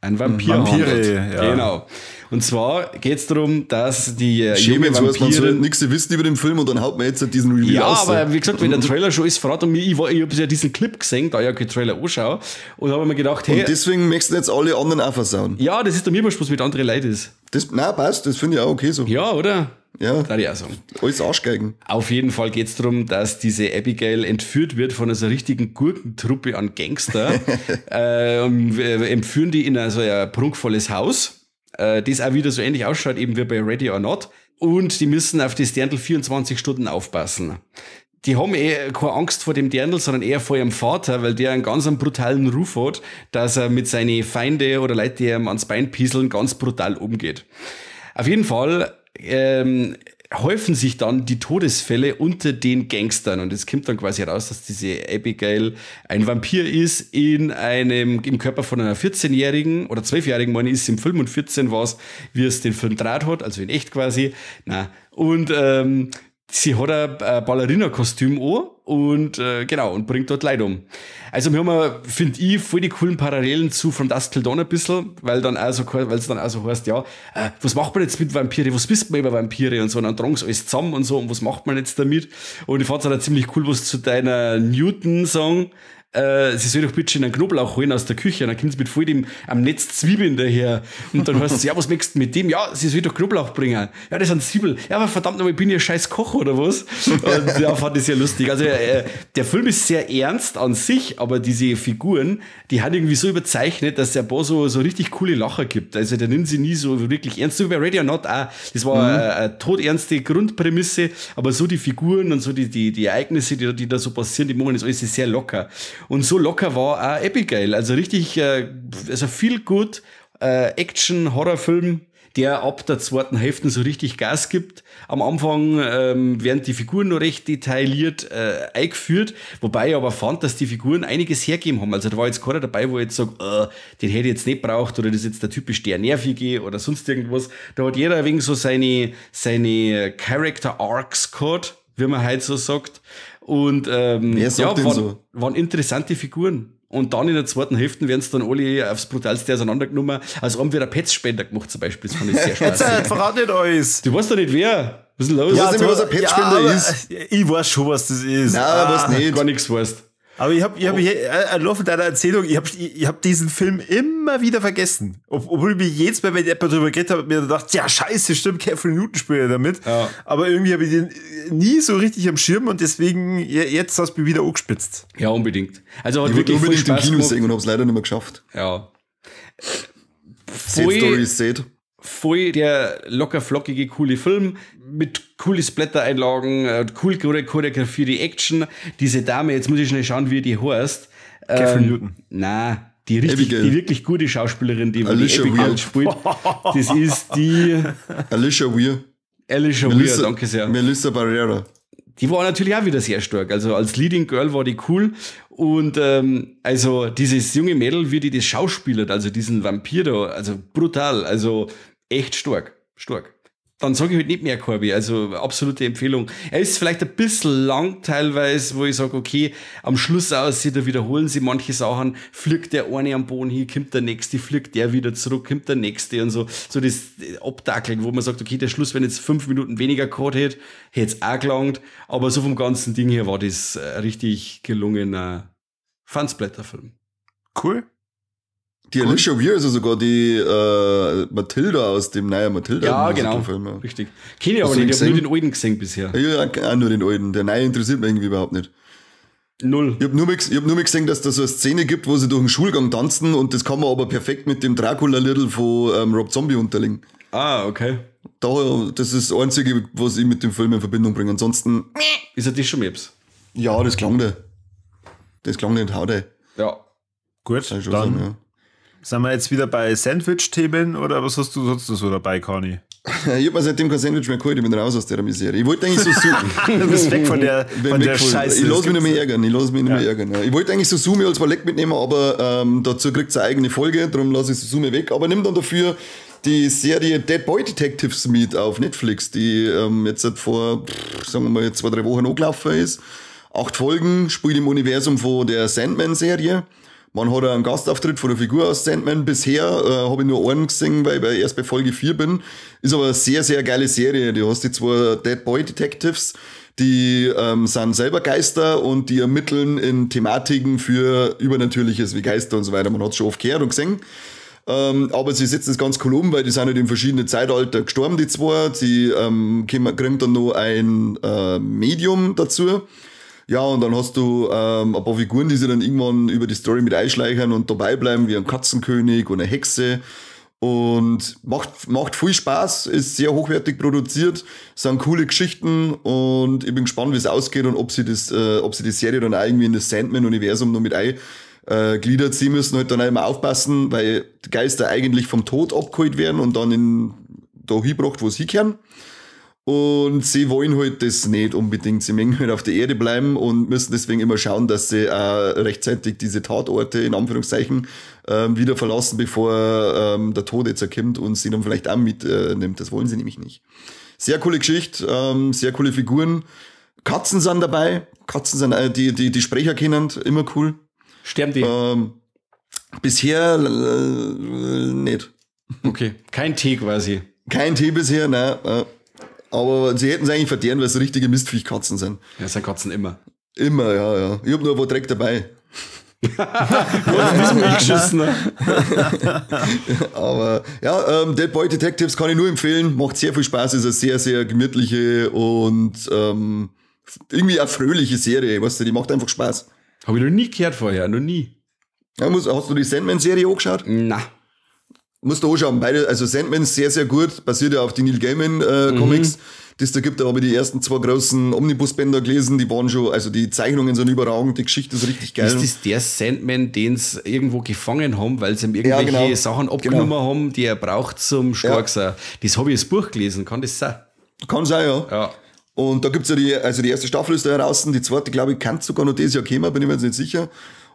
ein Vampir handelt. Ja. Genau. Und zwar geht es darum, dass die junge Vampirin... Man soll nichts wissen über den Film und dann haut man jetzt diesen Reveal ja, raus. Aber wie gesagt, wenn der Trailer schon ist, verrat und mir, ich habe ja diesen Clip gesehen, da ich ja keinen Trailer anschaue, und habe mir gedacht, hey... Und deswegen möchten jetzt alle anderen auch versauen. Ja, das ist der mir was mit anderen Leuten ist. Das, nein, passt, das finde ich auch okay so. Ja, oder? Ja, das ich auch sagen. Alles Arschgeigen. Auf jeden Fall geht es darum, dass diese Abigail entführt wird von einer richtigen Gurkentruppe an Gangster. Und entführen die in so ein prunkvolles Haus, das auch wieder so ähnlich ausschaut, eben wie bei Ready or Not. Und die müssen auf das Dirndl 24 Stunden aufpassen. Die haben keine Angst vor dem Dirndl, sondern eher vor ihrem Vater, weil der einen ganz brutalen Ruf hat, dass er mit seinen Feinde oder Leuten, die ihm ans Bein pieseln, ganz brutal umgeht. Auf jeden Fall häufen sich dann die Todesfälle unter den Gangstern und es kommt dann quasi raus, dass diese Abigail ein Vampir ist im Körper von einer 14-Jährigen oder 12-Jährigen, meine ich, ist im Film und 14 war es, wie es den Film draht hat, also in echt quasi. Na, und sie hat ein Ballerina-Kostüm an und genau, und bringt dort Leute um. Also wir haben, finde ich, voll die coolen Parallelen zu From Dusk Till Dawn ein bisschen, weil dann auch so, weil es dann auch so heißt, ja, was macht man jetzt mit Vampire, was wisst man über Vampire und so, und dann tragen sie alles zusammen und so, und was macht man jetzt damit? Und ich fand es auch ziemlich cool, was zu deiner Newton sagen, sie soll doch bitte einen Knoblauch holen aus der Küche und dann kommt sie mit voll dem am Netz Zwiebeln daher und dann heißt es, ja, was möchtest du mit dem? Ja, sie soll doch Knoblauch bringen. Ja, das sind Zwiebeln. Ja, aber verdammt nochmal, ich bin ja scheiß Koch oder was? Und ja, fand ich sehr lustig. Also der Film ist sehr ernst an sich, aber diese Figuren, die haben irgendwie so überzeichnet, dass der paar so richtig coole Lacher gibt. Also der nimmt sie nie so wirklich ernst. So wie bei Ready or Not auch. Das war eine todernste Grundprämisse, aber so die Figuren und so die Ereignisse, die da so passieren, die machen das alles sehr locker. Und so locker war auch Abigail. Also richtig, also viel gut Action-Horrorfilm, der ab der zweiten Hälfte so richtig Gas gibt. Am Anfang werden die Figuren noch recht detailliert eingeführt, wobei ich aber fand, dass die Figuren einiges hergegeben haben. Also da war jetzt keiner dabei, wo ich jetzt sage, den hätte ich jetzt nicht braucht oder das ist jetzt der typisch der Nervige oder sonst irgendwas. Da hat jeder wegen so seine Character Arcs gehabt, wie man heute so sagt. Und wer sagt ja, denn so? Waren interessante Figuren. Und dann in der zweiten Hälfte werden es dann alle aufs Brutalste auseinandergenommen. Also haben wir einen Petspender gemacht zum Beispiel. Das fand ich sehr spaßig. Jetzt verrat nicht alles. Du weißt doch nicht wer. Was ist denn los? Du weißt nicht, was ein Petspender ist. Ich weiß schon, was das ist. Nein, weiß nicht. Gar nichts weißt. Aber ich habe im Laufe deiner Erzählung, ich hab diesen Film immer wieder vergessen. Obwohl ich mich jedes Mal, wenn ich jemand drüber geredet habe, mir gedacht, ja scheiße, stimmt, Catherine Newton spielt ja damit. Ja. Aber irgendwie habe ich den nie so richtig am Schirm und deswegen, jetzt hast du mich wieder angespitzt. Ja, unbedingt. Also hat ich wirklich wollte unbedingt voll im Spaß Kino gemacht. sehen und habe es leider nicht mehr geschafft. Ja. Sad Story is sad. Voll der locker flockige, coole Film mit coole Splatter-Einlagen, cool choreografierte Action. Diese Dame, jetzt muss ich schnell schauen, wie die heißt. Catherine Newton. Na, die wirklich gute Schauspielerin, die Alicia die Abigail Weir spielt. Das ist die Alicia Weir. Alicia Weir, danke sehr. Melissa Barrera. Die war natürlich auch wieder sehr stark. Also als Leading Girl war die cool. Und also dieses junge Mädel, wie die das schauspielert, also diesen Vampir da, also brutal, also Echt stark, stark. Dann sage ich halt nicht mehr Corby, also absolute Empfehlung. Er ist vielleicht ein bisschen lang teilweise, wo ich sage, okay, am Schluss aussieht, da wiederholen sie manche Sachen, fliegt der eine am Boden hin, kommt der nächste, fliegt der wieder zurück, kommt der nächste und so, so das Abdackeln, wo man sagt, okay, der Schluss, wenn jetzt 5 Minuten weniger gehabt hätte, hätte es auch gelangt, aber so vom ganzen Ding her war das richtig gelungener Fansblätterfilm. Cool. Die Alicia Weir ist ja sogar die Matilda aus dem neuen Matilda. Ja, genau. Film, ja. Richtig. Kenne ich aber nicht, ich habe nur den alten gesehen bisher. Ja, auch nur den alten. Der neue interessiert mich irgendwie überhaupt nicht. Null. Ich habe nur, mal gesehen, dass da so eine Szene gibt, wo sie durch den Schulgang tanzen und das kann man aber perfekt mit dem Dracula-Little von Rob Zombie unterlegen. Ah, okay. Das ist das Einzige, was ich mit dem Film in Verbindung bringe. Ansonsten. Ist er das schon Maps? Ja, das klang der. Das klang nicht haut. Ja. Gut, dann sagen, ja. Sind wir jetzt wieder bei Sandwich-Themen oder was hast du sonst noch so dabei, Conny? Ich hab mir seitdem kein Sandwich mehr geholt, ich bin raus aus der Misere. Ich wollte eigentlich so Du bist weg von der, Scheiße. Ich lass mich nicht mehr ärgern. Ich lass mich nicht mehr ärgern. Ja. Ich wollte eigentlich Suzume als Verleck mitnehmen, aber dazu kriegt es eine eigene Folge, darum lasse ich Suzume weg. Aber nimm dann dafür die Serie Dead Boy Detectives mit auf Netflix, die jetzt seit vor, sagen wir mal, 2-3 Wochen angelaufen ist. 8 Folgen, spielt im Universum von der Sandman-Serie. Man hat einen Gastauftritt von der Figur aus Sandman. Bisher habe ich nur einen gesehen, weil ich erst bei Folge 4 bin. Ist aber eine sehr, sehr geile Serie. Du hast die 2 Dead Boy Detectives, die sind selber Geister und die ermitteln in Thematiken für Übernatürliches wie Geister und so weiter. Man hat es schon oft gehört und gesehen. Aber sie setzen das ganz cool um, weil die sind halt in verschiedenen Zeitalter gestorben, die zwei. Sie kriegen dann noch ein Medium dazu. Ja, und dann hast du ein paar Figuren, die sich dann irgendwann über die Story mit einschleichen und dabei bleiben, wie ein Katzenkönig und eine Hexe. Und macht viel Spaß, ist sehr hochwertig produziert, sind coole Geschichten und ich bin gespannt, wie es ausgeht und ob sie die Serie dann auch irgendwie in das Sandman-Universum noch mit eingliedert. Sie müssen halt dann auch immer aufpassen, weil die Geister eigentlich vom Tod abgeholt werden und dann da hingebracht, wo sie hinkehren. Und sie wollen halt das nicht unbedingt. Sie möchten halt auf der Erde bleiben und müssen deswegen immer schauen, dass sie rechtzeitig diese Tatorte in Anführungszeichen wieder verlassen, bevor der Tod jetzt erkommt und sie dann vielleicht auch mitnimmt. Das wollen sie nämlich nicht. Sehr coole Geschichte, sehr coole Figuren. Katzen sind dabei. Katzen sind die Sprecher kennen, immer cool. Sterben die? Bisher nicht. Okay, kein Tee quasi. Kein Tee bisher, nein. Aber sie hätten es eigentlich verdient, weil es richtige Mistviechkatzen sind. Ja, sind Katzen immer. Immer, ja, ja. Ich hab nur ein paar Dreck dabei. Aber ja, Dead Boy Detectives kann ich nur empfehlen. Macht sehr viel Spaß, ist eine sehr, sehr gemütliche und irgendwie eine fröhliche Serie. Weißt du, die macht einfach Spaß. Habe ich noch nie gehört vorher, noch nie. Ja, hast du die Sandman-Serie angeschaut? Na. Musst du anschauen. Beide, also Sandman ist sehr, sehr gut, basiert ja auf die Neil Gaiman Comics, die es da gibt. Da habe ich die ersten 2 großen Omnibusbänder gelesen, die waren schon, also die Zeichnungen sind überragend, die Geschichte ist richtig geil. Ist das der Sandman, den sie irgendwo gefangen haben, weil sie ihm irgendwelche Sachen abgenommen haben, die er braucht zum stark sein? Das habe ich das Buch gelesen, kann das sein? Kann sein, ja. Ja. Und da gibt's ja die erste Staffel ist da heraus, die zweite, glaube ich, kann sogar noch dieses Jahr kommen, bin ich mir jetzt nicht sicher.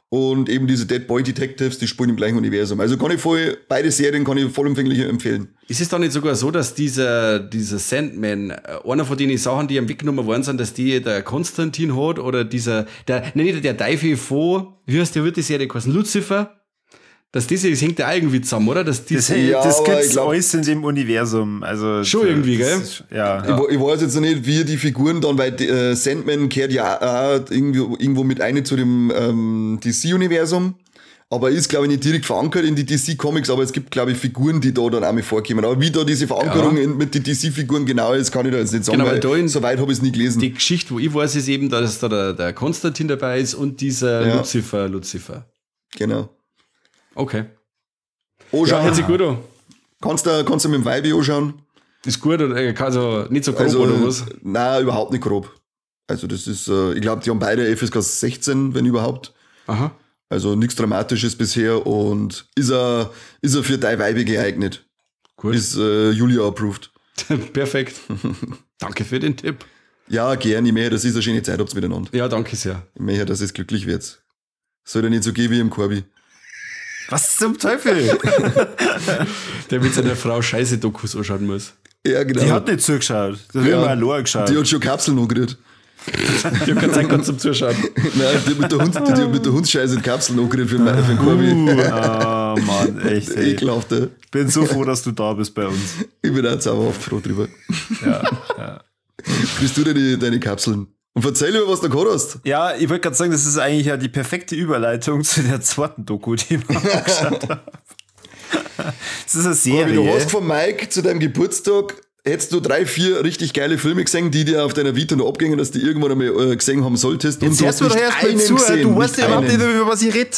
Und eben diese Dead Boy Detectives, die spielen im gleichen Universum. Also kann ich beide Serien kann ich vollumfänglich empfehlen. Ist es dann nicht sogar so, dass dieser Sandman, einer von den Sachen, die ihm weggenommen worden sind, dass die der Konstantin hat oder dieser, der Teufel von, wie heißt der, wird die Serie geheißen? Lucifer? Dass das hängt ja irgendwie zusammen, oder? Dass das gibt's alles in dem Universum. Also, schon irgendwie, gell? Ist, ja. Ich weiß jetzt noch nicht, wie die Figuren dann, weil Sandman kehrt ja auch irgendwo mit ein zu dem DC-Universum. Aber ist, glaube ich, nicht direkt verankert in die DC-Comics, aber es gibt, glaube ich, Figuren, die da dann auch mit vorkommen. Aber wie da diese Verankerung mit den DC-Figuren genau ist, kann ich da jetzt nicht sagen, genau, weil so weit habe ich es nie gelesen. Die Geschichte, wo ich weiß, ist eben, dass da der Konstantin dabei ist und dieser Lucifer. Genau. Okay. Anschauen. Ja, hört sich gut an. Kannst du mit dem Weibi anschauen? Ist gut, oder? Also nicht so grob, oder was? Nein, überhaupt nicht grob. Also das ist, ich glaube, die haben beide FSK 16, wenn überhaupt. Aha. Also nichts Dramatisches bisher und ist er für dein Weibi geeignet. Gut. Ist Julia approved. Perfekt. Danke für den Tipp. Ja, gerne. Ich möchte, dass ihr eine schöne Zeit habt miteinander. Ja, danke sehr. Ich möchte, dass es glücklich wird. Soll ja nicht so gehen wie im Corby. Was zum Teufel? Der mit seiner Frau scheiße Dokus anschauen muss. Ja, genau. Die hat nicht zugeschaut. Das hat immer allein geschaut. Die hat schon Kapseln angerührt. Die hat keine Zeit gehabt zum Zuschauen. Nein, die hat mit der Hundscheiße in Kapseln angerührt für den Corby. Oh Mann, echt. Ey. Ekelhaft, ey. Bin so froh, dass du da bist bei uns. Ich bin auch zauberhaft froh drüber. Ja, ja. Kriegst du deine Kapseln? Und verzeih mir, was du gehabt hast. Ja, ich wollte gerade sagen, das ist eigentlich ja die perfekte Überleitung zu der zweiten Doku, die wir angeschaut haben. Das ist eine Serie. Du hast von Mike zu deinem Geburtstag, hättest du 3, 4 richtig geile Filme gesehen, die dir auf deiner Vita noch abgingen, dass du irgendwann einmal gesehen haben solltest. Jetzt hörst du doch erst mal zu, gesehen, du weißt ja überhaupt nicht, über was ich rede.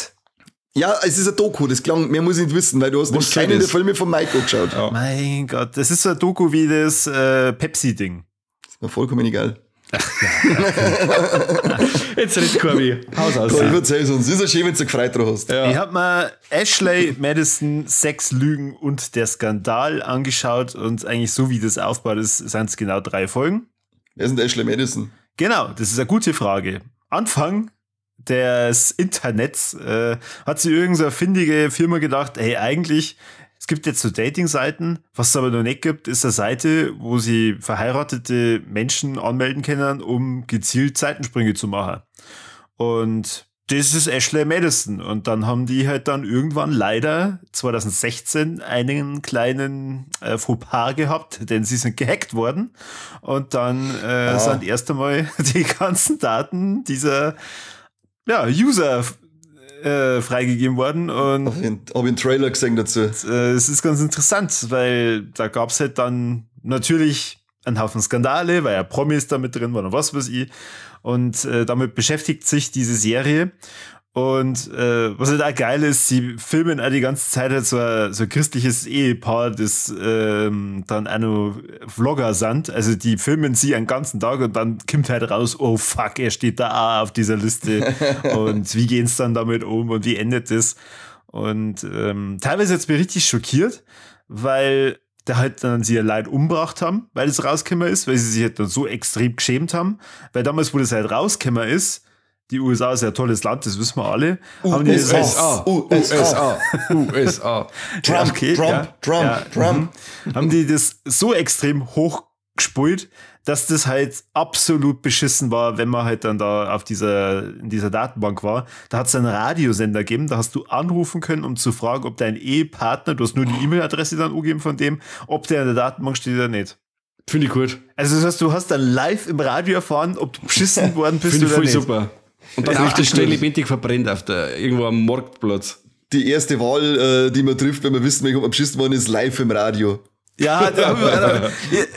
Ja, es ist eine Doku, das klang, mehr muss ich nicht wissen, weil du hast nämlich keinen der Filme von Mike angeschaut. Ja. Mein Gott, das ist so eine Doku wie das Pepsi-Ding. Das ist mir vollkommen egal. Ach, ja. Jetzt redet Corby. Haus aus. Komm, erzähl's uns. Ist ja schön, wenn du gefreut drauf hast. Ja. Ich hab mir Ashley Madison, Sex, Lügen und der Skandal angeschaut und eigentlich so, wie das aufbaut ist, sind es genau 3 Folgen. Wer ist denn Ashley Madison? Genau, das ist eine gute Frage. Anfang des Internets hat sich irgend so eine findige Firma gedacht, hey, eigentlich, es gibt jetzt so Dating-Seiten, was es aber noch nicht gibt, ist eine Seite, wo sie verheiratete Menschen anmelden können, um gezielt Seitensprünge zu machen. Und das ist Ashley Madison. Und dann haben die halt dann irgendwann leider 2016 einen kleinen Fauxpas gehabt, denn sie sind gehackt worden. Und dann sind erst einmal die ganzen Daten dieser User freigegeben worden. Und hab ich einen Trailer gesehen dazu. Es ist ganz interessant, weil da gab es halt dann natürlich einen Haufen Skandale, weil ja Promis da mit drin waren und was weiß ich. Und damit beschäftigt sich diese Serie. Und was halt auch geil ist, sie filmen auch die ganze Zeit halt so ein christliches Ehepaar, das dann auch noch Vlogger sind. Also die filmen sie einen ganzen Tag und dann kommt halt raus, oh fuck, er steht da auch auf dieser Liste. Und wie gehen's dann damit um und wie endet das? Und teilweise hat's mich richtig schockiert, weil da halt dann sie ihr Leid umgebracht haben, weil es rausgekommen ist, weil sie sich halt dann so extrem geschämt haben. Weil damals, wo das halt rausgekommen ist, die USA ist ja ein tolles Land, das wissen wir alle. USA, USA, USA. Trump, okay, Trump, ja, Trump, Trump. Haben die das so extrem hochgespult, dass das halt absolut beschissen war, wenn man halt dann da auf in dieser Datenbank war. Da hat es einen Radiosender gegeben, da hast du anrufen können, um zu fragen, ob dein Ehepartner, du hast nur die E-Mail-Adresse dann angegeben von dem, ob der in der Datenbank steht oder nicht. Finde ich gut. Also das heißt, du hast dann live im Radio erfahren, ob du beschissen worden bist Finde oder ich voll nicht. Super. Und dann richtig schnell lebendig verbrennt auf der, irgendwo am Marktplatz. Die erste Wahl, die man trifft, wenn man wissen will, ob man beschissen worden ist, live im Radio. Ja,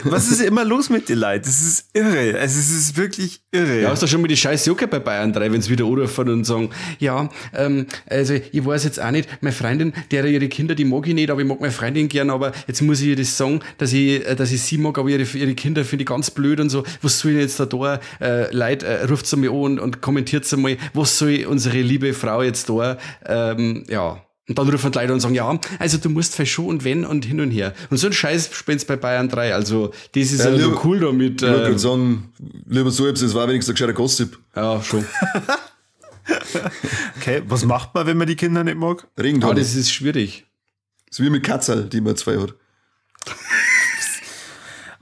was ist immer los mit den Leuten? Das ist irre. Also es ist wirklich irre. Ja, hast du schon mal die scheiß Joker bei Bayern 3, wenn sie wieder anrufen und sagen, ja, also ich weiß jetzt auch nicht, meine Freundin, der ihre Kinder, die mag ich nicht, aber ich mag meine Freundin gern, aber jetzt muss ich ihr das sagen, dass ich sie mag, aber ihre Kinder finde ich ganz blöd und so. Was soll ich jetzt da? Leute, ruft sie mal an und kommentiert sie mal, was soll unsere liebe Frau jetzt da? Ja. Und dann rufen die Leute und sagen, ja, also du musst vielleicht schon und wenn und hin und her. Und so ein Scheiß spielst bei Bayern 3. Also das ist ja, lieber, cool damit. Ich würde sagen, lieber so, es war wenigstens ein gescheiter Gossip. Ja, schon. Okay, was macht man, wenn man die Kinder nicht mag? Regentonne. Ah, das ist schwierig. Das ist wie mit Katzel, die man zwei hat.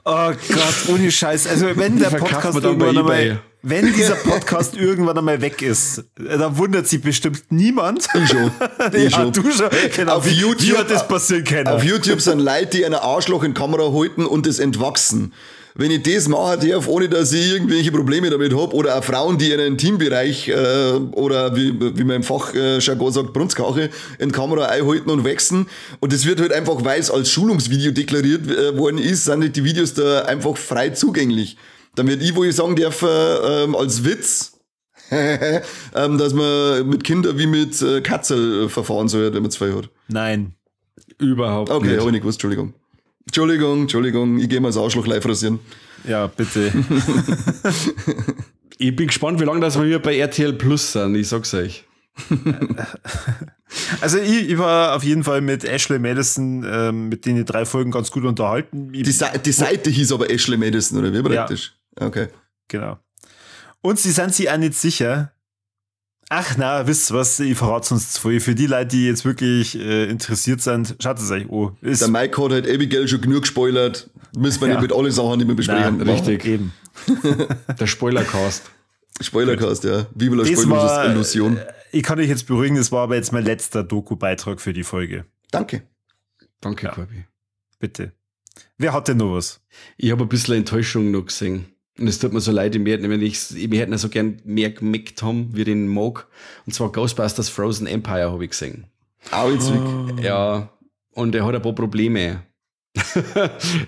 Oh Gott, ohne Scheiß. Also wenn der Podcast irgendwann einmal, wenn dieser Podcast irgendwann einmal weg ist, dann wundert sich bestimmt niemand. Ich schon. Ich ja, schon. Du schon. Genau. Auf YouTube, wie hat das passieren können? Auf YouTube sind Leute, die einen Arschloch in Kamera halten und das entwachsen. Wenn ich das machen darf, ohne dass ich irgendwelche Probleme damit hab, oder auch Frauen, die in einem Teambereich oder wie man im Fachjargon sagt, Brunzkauche in Kamera einhalten und wachsen. Und das wird halt einfach, weil es als Schulungsvideo deklariert worden ist, sind halt die Videos da einfach frei zugänglich. Dann wird ich, wo ich sagen darf, als Witz, dass man mit Kindern wie mit Katzel verfahren soll, wenn man zwei hat. Nein. Überhaupt okay, nicht. Okay, hab ich nicht gewusst, Entschuldigung. Entschuldigung, ich gehe mal das Arschloch live rasieren. Ja, bitte. Ich bin gespannt, wie lange das wir hier bei RTL Plus sind, ich sag's euch. Also ich war auf jeden Fall mit Ashley Madison, mit den 3 Folgen ganz gut unterhalten. Die Seite hieß aber Ashley Madison, oder wie praktisch? Ja. Okay. Genau. Und sie sind sich auch nicht sicher. Ach na, wisst ihr was, ich verrate sonst zu viel. Für die Leute, die jetzt wirklich interessiert sind, schaut es euch an. Der Mike hat halt Abigail schon genug gespoilert. Müssen wir nicht mit alle Sachen nicht mehr besprechen. Nein, richtig. Eben. Der Spoilercast. Spoilercast, ja. Viva la Spoiler-Illusion. Ich kann euch jetzt beruhigen, das war aber jetzt mein letzter Doku-Beitrag für die Folge. Danke. Danke, ja. Corby. Bitte. Wer hat denn noch was? Ich habe ein bisschen Enttäuschung noch gesehen. Und es tut mir so leid, ich hätte so gern mehr gemeckt haben, wie den mag. Und zwar Ghostbusters Frozen Empire habe ich gesehen. Auch Ja, und er hat ein paar Probleme.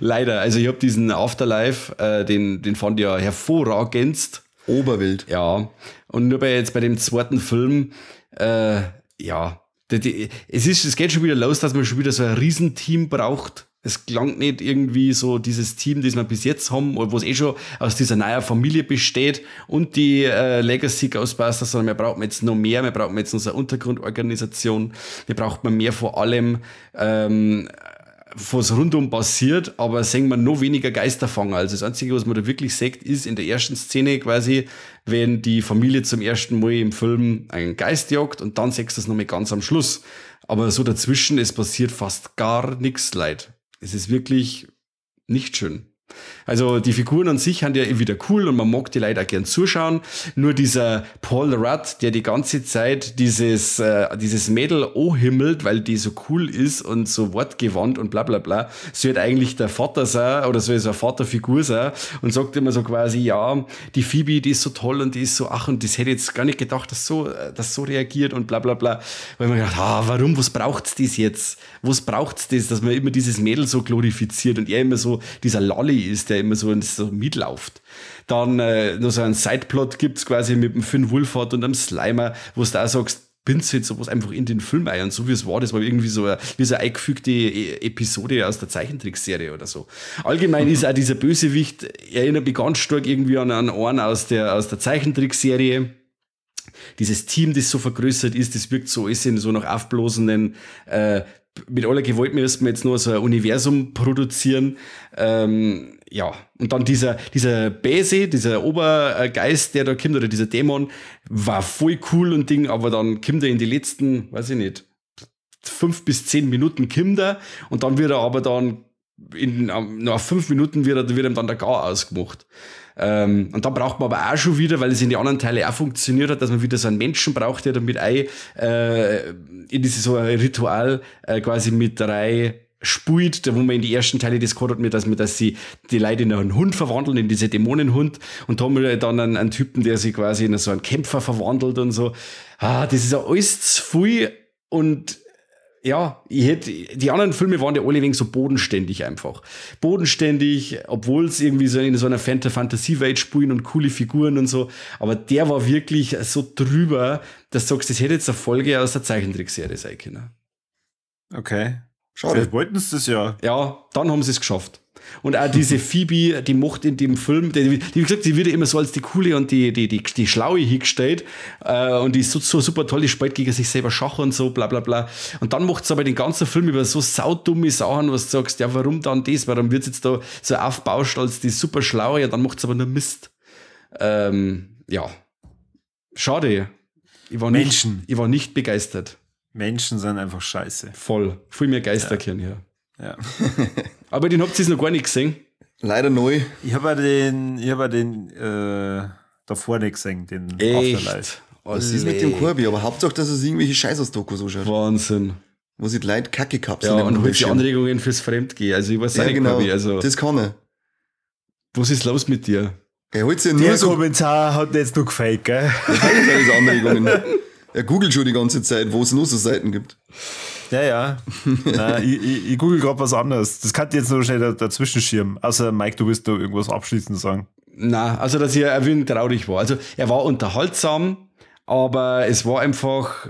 Leider. Also ich habe diesen Afterlife, den fand ich ja hervorragendst. Oberwild. Ja. Und nur bei dem zweiten Film, ja, es geht schon wieder los, dass man schon wieder so ein Riesenteam braucht. Es gelangt nicht irgendwie so dieses Team, das wir bis jetzt haben, wo es eh schon aus dieser neuen Familie besteht und die Legacy Ghostbusters, sondern wir brauchen jetzt noch mehr, wir brauchen jetzt unsere Untergrundorganisation, wir brauchen mehr vor allem, was rundum passiert, aber sehen wir noch weniger Geisterfanger. Also das Einzige, was man da wirklich sieht, ist in der ersten Szene quasi, wenn die Familie zum ersten Mal im Film einen Geist jagt und dann siehst du das nochmal ganz am Schluss. Aber so dazwischen, es passiert fast gar nichts, Leid. Es ist wirklich nicht schön. Also die Figuren an sich sind ja wieder cool und man mag die Leute auch gern zuschauen. Nur dieser Paul Rudd, der die ganze Zeit dieses Mädel anhimmelt, weil die so cool ist und so wortgewandt und bla bla bla, so wird eigentlich der Vater sein oder so ist eine Vaterfigur sein und sagt immer so quasi, ja, die Phoebe, die ist so toll und die ist so, ach, und das hätte ich jetzt gar nicht gedacht, dass so reagiert und bla bla bla. Weil man gedacht, warum, was braucht's das jetzt? Was braucht's das, dass man immer dieses Mädel so glorifiziert und er immer so dieser Lolli ist, der immer so mitlauft. Dann noch so einen Sideplot gibt's quasi mit dem Finn Wolfhard und einem Slimer, wo du da sagst, binst du jetzt sowas einfach in den Film ein und so wie es war, das war irgendwie so eine, wie so eine eingefügte Episode aus der Zeichentrickserie oder so. Allgemein ist auch dieser Bösewicht, erinnert mich ganz stark irgendwie an einen aus der Zeichentrickserie. Dieses Team, das so vergrößert ist, das wirkt so alles in so nach aufblasenden, mit aller Gewalt müssen wir jetzt nur so ein Universum produzieren. Ja, und dann dieser Bese, dieser Obergeist, der da kommt, oder dieser Dämon, war voll cool und Ding, aber dann kommt er in die letzten, weiß ich nicht, 5 bis 10 Minuten kommt er, und dann wird er aber dann nach 5 Minuten wird ihm dann der Gar ausgemacht. Und dann braucht man aber auch schon wieder, weil es in die anderen Teile auch funktioniert hat, dass man wieder so einen Menschen braucht, der damit in dieses so ein Ritual quasi mit 3 spielt, wo man in die ersten Teile das gehabt hat, dass sie die Leute in einen Hund verwandeln, in diese Dämonenhund, und da haben wir dann einen Typen, der sich quasi in so einen Kämpfer verwandelt und so. Ah, das ist ja alles zu viel und ja, die anderen Filme waren ja alle wegen so bodenständig einfach. Bodenständig, obwohl es irgendwie so in so einer Fantasiewelt spielen und coole Figuren und so. Aber der war wirklich so drüber, dass du sagst, das hätte jetzt eine Folge aus der Zeichentrickserie sein können. Okay. Schade. Vielleicht wollten sie das ja. Ja, dann haben sie es geschafft. Und auch diese Phoebe, die macht in dem Film, die, wie gesagt, die wird immer so als die coole und die schlaue hingestellt, und die ist so, so super toll, die spielt gegen sich selber Schach und so, bla bla bla. Und dann macht sie aber den ganzen Film über so saudumme Sachen, was du sagst, ja, warum dann das, warum wird sie jetzt da so aufbauscht als die super schlaue, ja, dann macht sie aber nur Mist. Ja. Schade. Ich war nicht begeistert. Menschen sind einfach scheiße. Voll. Viel mehr Geisterkirn hier. Ja. Aber den habt ihr noch gar nicht gesehen. Leider neu. Ich habe ja den davor nicht gesehen, den Echt? Afterlife. Was ist mit dem Corby? Aber Hauptsache, dass es irgendwelche Scheiß-Dokus so schaut. Wahnsinn. Wo sich die Leute Kacke kapseln. Ja, und holt die Anregungen fürs Fremdgehen. Also ich weiß ja, nicht, genau. Corby, also, das kann er. Was ist los mit dir? Er holt sich nur Der so Kommentar hat jetzt nur gefaked, gell? Das sind Anregungen. Er googelt schon die ganze Zeit, wo es nur so Seiten gibt. Ja, ja. Nein, ich google gerade was anderes. Das kann ich jetzt nur schnell dazwischen schirmen. Außer, Mike, du willst da irgendwas abschließend sagen. Na, also, dass ich ein wenig traurig war. Also, er war unterhaltsam, aber es war einfach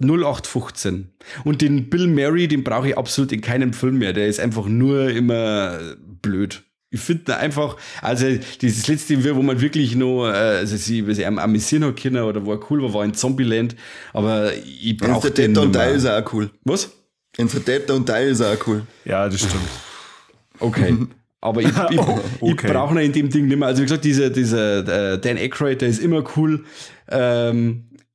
0815. Und den Bill Murray, den brauche ich absolut in keinem Film mehr. Der ist einfach nur immer blöd. Ich finde einfach, also dieses letzte, wo man wirklich noch, also sie amüsieren hat können oder wo er cool war, war in Zombieland, aber ich brauche den In The Dead Don't Die ist auch cool. Was? In The Dead Don't Die ist auch cool. Ja, das stimmt. Okay. Aber ich brauche ihn in dem Ding nicht mehr. Also wie gesagt, dieser Dan Aykroyd, der ist immer cool.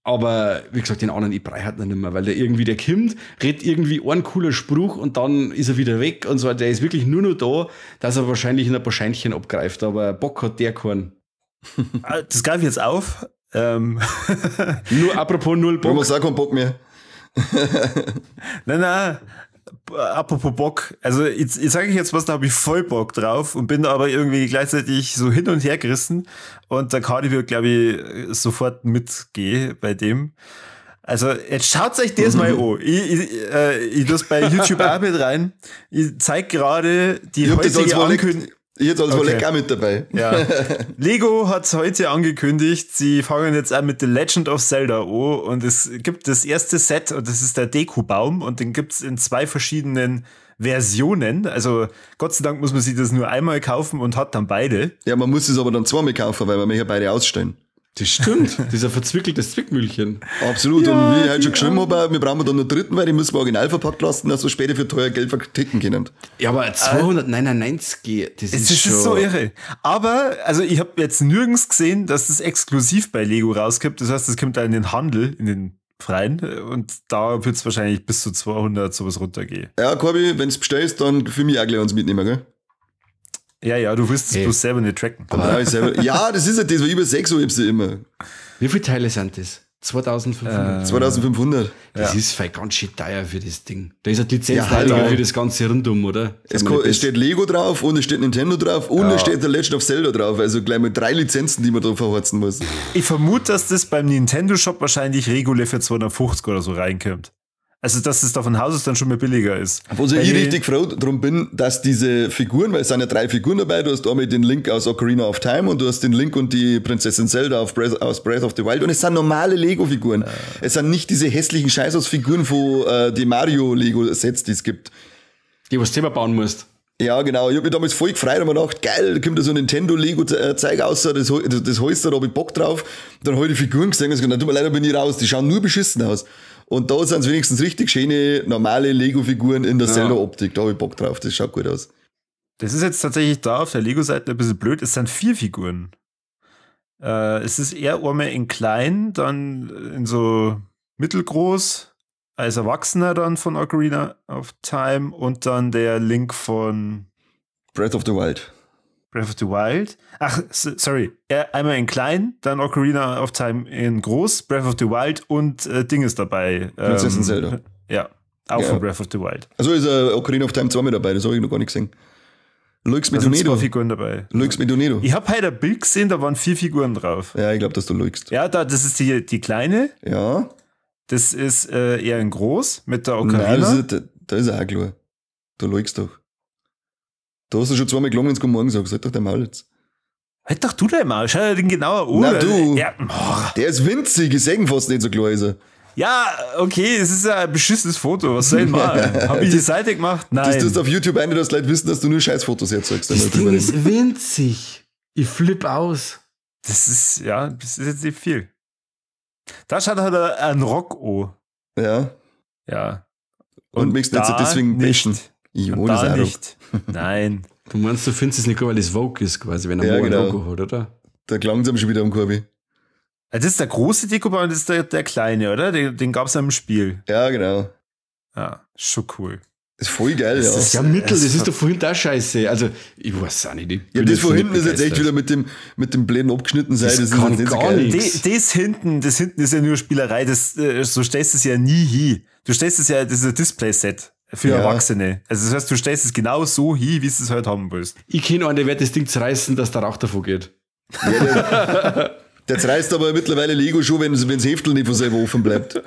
Aber wie gesagt, den anderen, ich brauche halt nicht mehr, weil der irgendwie, der kommt, redet irgendwie einen cooler Spruch und dann ist er wieder weg und so. Der ist wirklich nur noch da, dass er wahrscheinlich in ein paar Scheinchen abgreift, aber Bock hat der keinen. Das greife ich jetzt auf. Nur apropos null Bock. Ich auch keinen Bock mehr. Nein. Apropos Bock, also ich sage ich jetzt was, da habe ich voll Bock drauf und bin aber irgendwie gleichzeitig so hin und her gerissen und da kann ich, glaube ich, sofort mitgehen bei dem. Also jetzt schaut euch das mal an. Ich das bei YouTube auch mit rein. Ich zeig gerade die heutige Ankündigung. Ich hätte als okay. Auch mit dabei. Ja. Lego hat heute angekündigt, sie fangen jetzt an mit The Legend of Zelda an und es gibt das erste Set und das ist der Deko-Baum und den gibt es in 2 verschiedenen Versionen. Also Gott sei Dank muss man sich das nur einmal kaufen und hat dann beide. Ja, man muss es aber dann zweimal kaufen, weil man möchte ja beide ausstellen. Das stimmt. Das ist ein verzwickeltes Zwickmühlchen. Absolut. Ja, und wie ich heute schon geschrieben habe, wir brauchen dann einen dritten, weil die müssen wir original verpackt lassen, dass wir später für teuer Geld verticken können. Ja, aber 299, das ist schon so irre. Aber, also ich habe jetzt nirgends gesehen, dass das exklusiv bei Lego rauskommt. Das heißt, das kommt da in den Handel, in den freien. Und da wird es wahrscheinlich bis zu 200 sowas runtergehen. Ja, Corby, wenn du bestellst, dann für mich auch gleich uns mitnehmen, gell? Ja, du wirst es bloß selber nicht tracken. Aber ja, selber, ja, das ist ja das, weil über 6 Uhr ich sie immer. Wie viele Teile sind das? 2500? 2500. Das ist voll ganz schön teuer für das Ding. Da ist eine Lizenz ja, für das ganze rundum, oder? Es steht Lego drauf und es steht Nintendo drauf und es steht The Legend of Zelda drauf. Also gleich mal 3 Lizenzen, die man da verhorzen muss. Ich vermute, dass das beim Nintendo-Shop wahrscheinlich regulär für 250 oder so reinkommt. Also, dass es da von Haus aus dann schon mal billiger ist. Wo ich richtig froh drum bin, dass diese Figuren, weil es sind ja 3 Figuren dabei, du hast einmal den Link aus Ocarina of Time und du hast den Link und die Prinzessin Zelda aus Breath of the Wild und es sind normale Lego-Figuren. Es sind nicht diese hässlichen Scheißausfiguren von die Mario-Lego-Sets, die es gibt. Die, was du selber bauen musst. Ja, genau. Ich hab mich damals voll gefreut und mir gedacht, geil, da kommt da so ein Nintendo-Lego-Zeug raus, das heißt, da hab ich Bock drauf. Dann hab ich die Figuren gesehen und gesagt, tut mir leid, da bin ich raus, die schauen nur beschissen aus. Und da sind es wenigstens richtig schöne, normale Lego-Figuren in der Zelda-Optik. Da habe ich Bock drauf, das schaut gut aus. Das ist jetzt tatsächlich da auf der Lego-Seite ein bisschen blöd. Es sind 4 Figuren. Es ist eher einmal in klein, dann in so mittelgroß, als Erwachsener dann von Ocarina of Time und dann der Link von Breath of the Wild. Breath of the Wild. Ach, sorry. Einmal in klein, dann Ocarina of Time in groß, Breath of the Wild und Ding ist dabei. Prinzessin Zelda. Ja, auch von Breath of the Wild. Also ist Ocarina of Time 2 mit dabei, das habe ich noch gar nicht gesehen. Luix mit Donedo. 2 Figuren dabei. Luix mit Donedo. Ich habe heute ein Bild gesehen, da waren 4 Figuren drauf. Ja, ich glaube, dass du lügst. Ja, das ist die kleine. Ja. Das ist eher in groß mit der Ocarina. Nein, da ist er auch klar. Du lügst doch. Da hast du schon zweimal gelungen, wenn du Guten Morgen sagst. Halt doch dein Maul jetzt. Halt doch du dein Maul. Schau dir den genauer an. Na du. Ja. Oh. Der ist winzig. Ich seh ihn fast nicht so klar ist er. Ja, okay, es ist ja ein beschissenes Foto. Was soll ich machen? Hab ich die Seite gemacht? Nein. Das tust du auf YouTube ein, dass Leute wissen, dass du nur Scheißfotos herzeigst. Das Ding ist winzig. Ich flipp aus. Das ist, ja, das ist jetzt nicht viel. Da schaut halt ein Rock an. Ja. Ja. Und möchtest jetzt deswegen bashen? Jo, das auch nicht. Nein. Du meinst, du findest es nicht gut, weil es Vogue ist quasi, wenn er ja, genau. Logo hat, oder? Da klang es schon wieder am Korbi. Das ist der große Deko-Baum und das ist der kleine, oder? Den gab es ja im Spiel. Ja, genau. Ja, schon cool. Ist voll geil, das ja. Ist ja mittel, das ist doch vorhin da scheiße. Also, ich weiß auch nicht. Ja, das von hinten ist jetzt echt wieder mit dem blöden abgeschnitten sein. Das kann ist gar nichts. Das hinten ist ja nur Spielerei. Das, so stellst du es ja nie hin. Du stellst es ja, das ist ein Display-Set für Erwachsene. Also, das heißt, du stellst es genau so hin, wie du es halt haben willst. Ich kenne einen, der wird das Ding zerreißen, dass der Rauch davon geht. Ja, der zerreißt aber mittlerweile Lego schon, wenn das Heftel nicht von selber offen bleibt.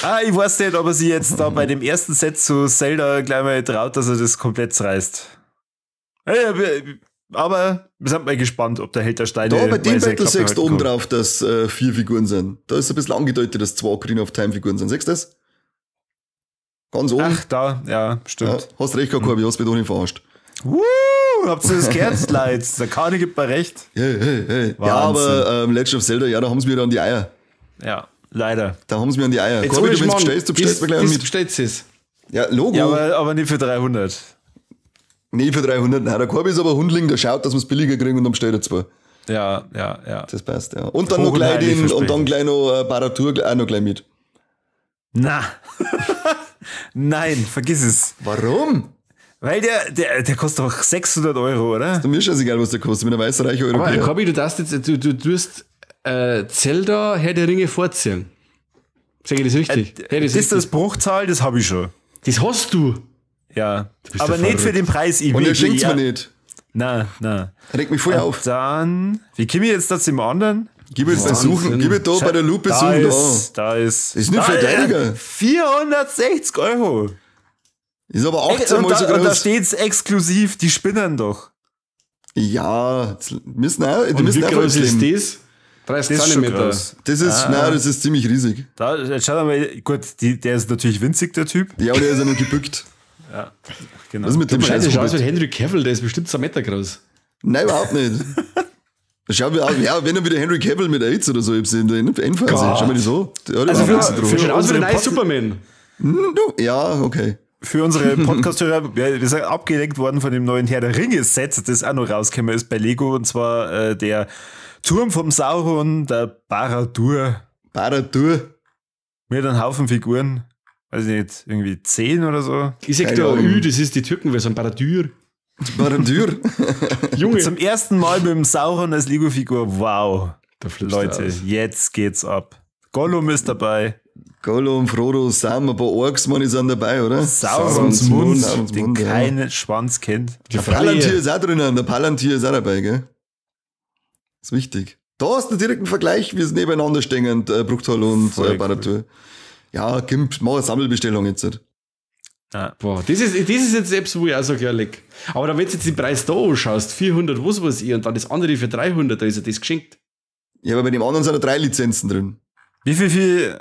Ah, ich weiß nicht, ob er sich jetzt da bei dem ersten Set zu Zelda gleich mal traut, dass er das komplett zerreißt. Aber wir sind mal gespannt, ob der Held der Steine. Da bei dem Battle siehst du oben drauf, dass 4 Figuren sind. Da ist ein bisschen angedeutet, dass 2 Ocarina of Time Figuren sind. Siehst du das? Ganz oben. Ach, da, ja, stimmt. Ja, hast recht, Corby, hast mich doch nicht verarscht. Woo, habt ihr das gehört, Leute? Der Kani gibt mir recht. Hey, hey, hey. Ja, aber Legend of Zelda, ja, da haben sie mir dann die Eier. Ja, leider. Da haben sie mir an die Eier. Jetzt Corby, du, wenn du bestellst, du bestellst mir gleich mit. Bestellst es. Ja, Logo. Ja, aber nicht für 300. Nee, für 300. Nein, der Corby ist aber Hundling, der schaut, dass wir es billiger kriegen und dann bestellt er 2. Ja, ja, ja. Das passt, ja. Und dann noch gleich den, und dann gleich noch Barad-dûr auch noch gleich mit. Na. Nein, vergiss es. Warum? Weil der kostet doch 600 Euro, oder? Ist mir scheißegal, was der kostet. Ich bin ein weißer, reicher Europäer. Aber Corby, du darfst jetzt, du tust Zelda, Herr der Ringe vorziehen. Sag ich das richtig? Das ist das Bruchzahl, das habe ich schon. Das hast du? Ja. Aber nicht für den Preis. Ich und er schenkt's mir nicht. Nein, nein. Regt mich voll auf. Dann, wie komme ich jetzt da zum anderen? Gib jetzt da suchen, gib jetzt da bei der Lupe suchen. Da ist. Das ist nicht Verteidiger. 460 Euro. Ist aber 18 Mal so groß. Und da steht's exklusiv, die spinnen doch. Ja, müssen auch, die müssen wie groß ist das? 30 Zentimeter. Das ist, nein, das ist ziemlich riesig. Da, jetzt schaut mal, gut, der ist natürlich winzig, der Typ. Ja, und der ist ja nur gebückt. Ja, genau. Was ist mit dem Scheiß? Der schaut aus wie Henry Cavill, der ist bestimmt 2 Meter groß. Nein, überhaupt nicht. Schau mir aus, ja, wenn er wieder Henry Cavill mit AIDS oder so in der Endphase. Schau mir die so. Der also für aus wie der neue Superman. Ja, okay. Für unsere Podcast-Hörer, wir sind abgelenkt worden von dem neuen Herr der Ringe-Set, das auch noch rausgekommen ist bei Lego, und zwar der Turm vom Sauron, der Barad-dûr. Barad-dûr. Mit einem Haufen Figuren. Weiß ich nicht, irgendwie 10 oder so. Ich sag da Ü, das ist die Türkenversion, Barad-dûr. Barad-dûr. Junge. Zum ersten Mal mit dem Sauron als Lego-Figur. Wow. Leute, jetzt geht's ab. Gollum ist dabei. Gollum, Frodo, Sam, ein paar Orks, man, sind dabei, oder? Saurons Mund, den keinen Schwanz kennt. Der Palantir ist auch drinnen, der Palantir ist auch dabei, gell? Das ist wichtig. Da hast du direkt einen Vergleich, wie es nebeneinander stehen, Bruchtal und Barad-dûr. Cool. Ja, Kim, mach eine Sammelbestellung jetzt. Ja. Boah, das ist jetzt selbst, wo ich auch sage, ja, leck. Aber da, wenn du jetzt den Preis da anschaust, 400, was weiß ich, und dann das andere für 300, da ist ja das geschenkt. Ja, aber bei dem anderen sind ja 3 Lizenzen drin. Wie viel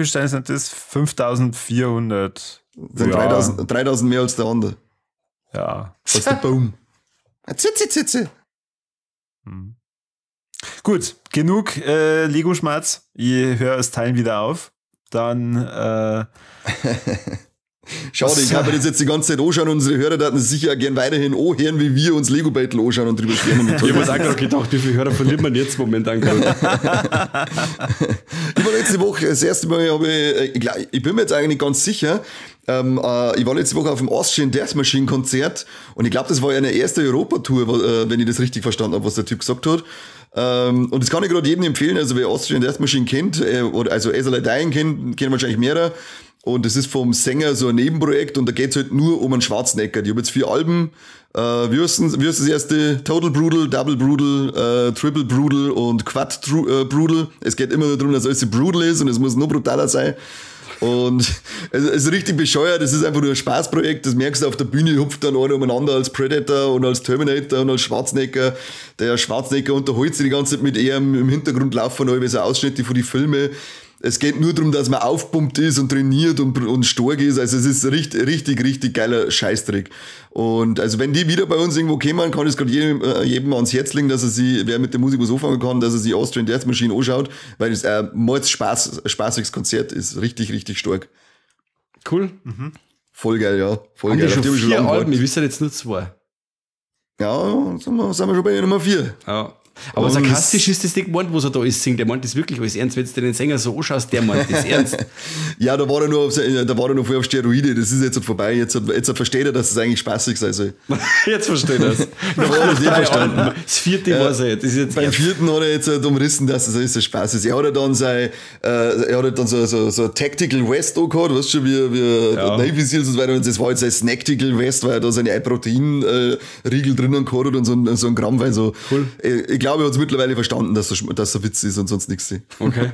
Steine sind das? 5400. Sind ja. 3000 mehr als der andere. Ja. Als der Baum. Zitze. Gut, genug Lego-Schmerz. Ich höre das Teilen wieder auf. Dann Schade, ich kann mir das jetzt die ganze Zeit anschauen. Unsere Hörer daten sicher gern weiterhin anhören, wie wir uns Lego Battle anschauen und drüber schwärmen. Ich habe auch gerade gedacht, wie viele Hörer verliert man jetzt momentan gerade? Ich war letzte Woche, das erste Mal habe ich bin mir jetzt eigentlich ganz sicher, ich war letzte Woche auf dem Austrian Death Machine Konzert und ich glaube, das war ja eine erste Europatour, wenn ich das richtig verstanden habe, was der Typ gesagt hat. Und das kann ich gerade jedem empfehlen, also wer Austrian Death Machine kennt, oder also As I Lay Dying kennt, kennen wahrscheinlich mehrere. Und das ist vom Sänger so ein Nebenprojekt und da geht's halt nur um einen Schwarzenegger. Die haben jetzt 4 Alben. Wie heißt das erste? Total Brutal, Double Brutal, Triple Brutal und Quad Brutal. Es geht immer nur darum, dass alles brutal ist und es muss nur brutaler sein. Und es ist richtig bescheuert, es ist einfach nur ein Spaßprojekt, das merkst du auf der Bühne, hupft dann einer umeinander als Predator und als Terminator und als Schwarzenegger. Der Schwarzenegger unterhält sich die ganze Zeit mit ihm, im Hintergrund laufen alle so Ausschnitte von den Filmen. Es geht nur darum, dass man aufpumpt ist und trainiert und stark ist. Also es ist richtig, richtig, richtig geiler Scheißdreck. Und also wenn die wieder bei uns irgendwo kommen, kann ich es gerade jedem ans Herz legen, dass er sich, wer mit der Musik was anfangen kann, dass er sich Austrian Death Machine anschaut, weil es ein mords spaßiges Konzert ist. Richtig, richtig stark. Cool. Mhm. Voll geil, ja. Voll Haben geil. Die schon die 4 Alben, ich wüsste jetzt nur 2. Ja, sind wir schon bei Nummer 4. Ja. Aber sarkastisch ist das nicht gemeint, was er da alles singt. Der meint das wirklich alles ernst. Wenn du den Sänger so anschaust, der meint das ernst. Ja, da war er nur voll auf Steroide. Das ist jetzt vorbei. Jetzt versteht er, dass es eigentlich spaßig sein soll. Jetzt versteht er es. Verstanden. Das vierte war es jetzt. Das ist jetzt beim ernst. Vierten hat er jetzt umrissen, dass es alles so Spaß ist. Er hat ja dann so Tactical West auch gehabt, weißt du schon, wie ja. Navy Seals und so weiter. Und das war jetzt sein Snacktical West, weil er da seine Protein-Riegel drinnen gehabt hat und so ein Gramm, weil so. Cool. Ich glaube, er hat es mittlerweile verstanden, dass er Witz ist und sonst nichts. Okay.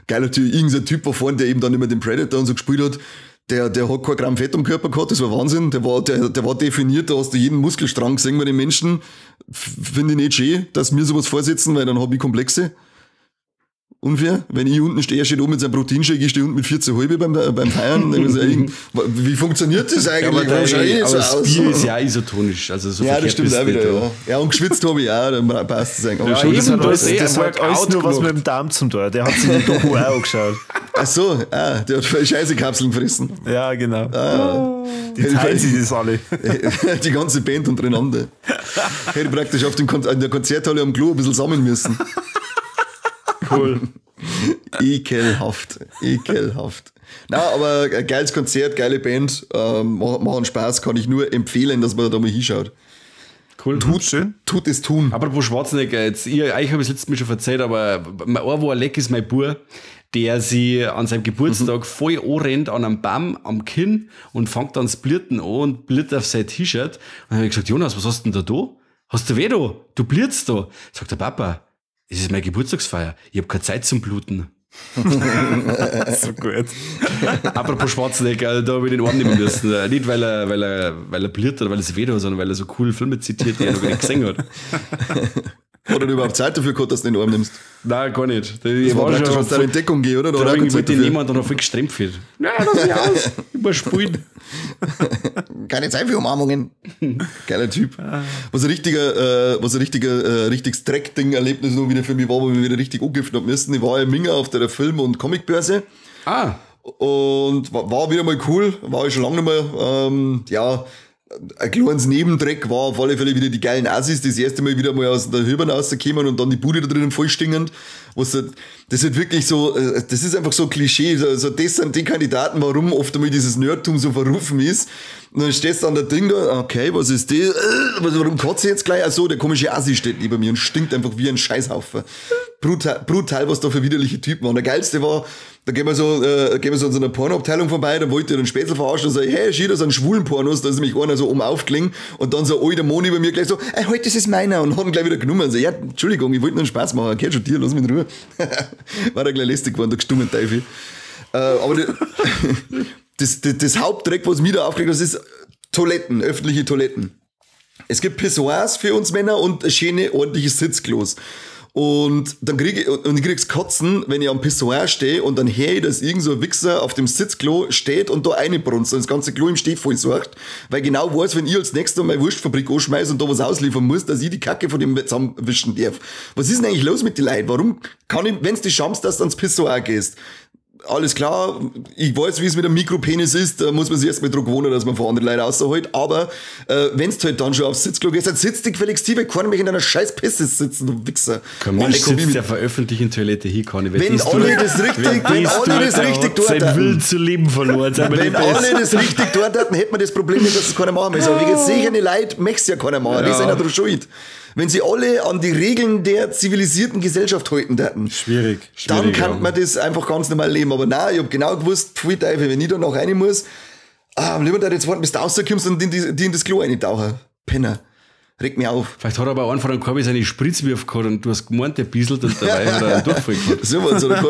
Geil, natürlich, irgendein Typ war vorne, der eben dann immer den Predator und so gespielt hat, der hat kein Gramm Fett am Körper gehabt, das war Wahnsinn. Der war definiert, da hast du jeden Muskelstrang gesehen bei den Menschen. Finde ich nicht schön, dass mir sowas vorsetzen, weil dann hab ich Komplexe. Unfair. Wenn ich unten stehe, er steht oben mit seinem Proteinshake, ich stehe unten mit 14,5 beim Feiern. Dann so, wie funktioniert das eigentlich? Ja, aber das Bier ist ja isotonisch. Also so ja, das stimmt auch wieder. Ja. Ja, und geschwitzt habe ich auch, dann passt das eigentlich. Ja, schon, das hat alles nur was mit dem Darm zum tun. Der hat sich die Doku auch angeschaut. Ach so, der hat Scheiße-Kapseln gefressen. Ja, genau. Ah. Die teilen sich das alle. Die ganze Band untereinander. Hätte praktisch auf dem in der Konzerthalle am Klo ein bisschen sammeln müssen. Cool. Ekelhaft. Ekelhaft. Na, aber ein geiles Konzert, geile Band, machen Spaß, kann ich nur empfehlen, dass man da mal hinschaut. Cool. Tut, schön. Tut es tun. Apropos Schwarzenegger, jetzt, ich habe es letztes Mal schon erzählt, aber ein, wo er leck ist, mein Bub, der sich an seinem Geburtstag voll anrennt an einem Baum am Kinn und fängt dann das Blirten an und bliert auf sein T-Shirt. Und dann habe ich gesagt, Jonas, was hast du denn da? Hast du weh da? Du blirtst da. Sagt der Papa, es ist meine Geburtstagsfeier. Ich habe keine Zeit zum Bluten. So gut. Apropos Schwarzenegger, da habe ich den Arm nehmen müssen. Nicht, weil er bliert oder weil er sich weh hat, sondern weil er so cool Filme zitiert, die er noch gar nicht gesehen hat. Oder du überhaupt Zeit dafür gehabt, dass du den Arm nimmst? Nein, gar nicht. Das war praktisch, was deine Entdeckung geht, oder? Da wollte ich niemand und noch voll gestrengt wird. Nein, lass mich aus. Ich muss spielen. Keine Zeit für Umarmungen. Geiler Typ. Was ein richtiges Dreckding-Erlebnis noch wieder für mich war, wo wir wieder richtig angegriffen haben müssen. Ich war in Minga auf der Film- und Comicbörse. Ah. Und war wieder mal cool. War ich schon lange nicht mehr. Ja, ein kleines Nebendreck war auf alle Fälle wieder die geilen Assis, die das erste Mal wieder mal aus der Hübern rausgekommen und dann die Bude da drinnen voll stingend. Was das ist halt wirklich so, das ist einfach so ein Klischee. Also das sind die Kandidaten, warum oft einmal dieses Nerdtum so verrufen ist. Und dann stehst du an der Ding da, okay, was ist das? Warum kotze ich jetzt gleich? Ach so, der komische Assi steht neben mir und stinkt einfach wie ein Scheißhaufen. Brutal, brutal, was da für widerliche Typen waren. Der geilste war, da gehen wir so an so einer Pornoabteilung vorbei, da wollte ich den Spätzle verarschen und sag ich, hey, schier, das sind schwulen Pornos, da ist nämlich einer so oben aufgelegen und dann so ein alter Mann über mir gleich so, ey, heute ist es meiner und hat ihn gleich wieder genommen und so, ja, Entschuldigung, ich wollte nur einen Spaß machen, okay, schon dir, lass mich in Ruhe. War da gleich lästig geworden, der gestungene Teufel. Aber das Hauptdreck, was mich da aufgeregt hat, das ist Toiletten, öffentliche Toiletten. Es gibt Pissoirs für uns Männer und schöne, ordentliche Sitzklos. Und dann krieg ich krieg's Kotzen, wenn ich am Pissoir stehe und dann höre ich, dass irgend so ein Wichser auf dem Sitzklo steht und da reinbrunzt und das ganze Klo im Steh voll sorgt. Weil genau weiß, wenn ich als nächster meine Wurstfabrik anschmeiße und da was ausliefern muss, dass ich die Kacke von dem zusammenwischen darf. Was ist denn eigentlich los mit den Leuten? Warum kann ich, wenn's die Chance, dass du ans Pissoir gehst? Alles klar, ich weiß, wie es mit einem Mikropenis ist, da muss man sich erstmal dran gewöhnen, dass man von anderen Leuten rausholt, aber wenn du halt dann schon aufs Sitzklo gehst, dann sitzt die gefälligst tief, ich kann mich in deiner scheiß Pisse sitzen, du Wichser. Kein Mensch sitzt ja auf öffentlichen Toilette hin, kann ich. Wenn alle das richtig dort hätten. Sein Willen zu leben verloren. Wenn alle das richtig dort hätten, hätte man das Problem nicht, dass es keiner machen muss. Aber wegen sicher Leute möchte es ja keiner machen, die sind ja dran schuld. Wenn sie alle an die Regeln der zivilisierten Gesellschaft halten würden, schwierig, dann kann man das einfach ganz normal leben. Aber nein, ich hab genau gewusst, pfui Teufel, wenn ich da noch rein muss, lieber da jetzt warten, bis du rauskommst und die in das Klo reintauchen. Penner. Regt mich auf. Vielleicht hat er aber auch einfach einen Korbi seine Spritzwürfe gehabt und du hast gemeint, der bieselt und dabei hat er einen Durchfall gehabt. So was, oder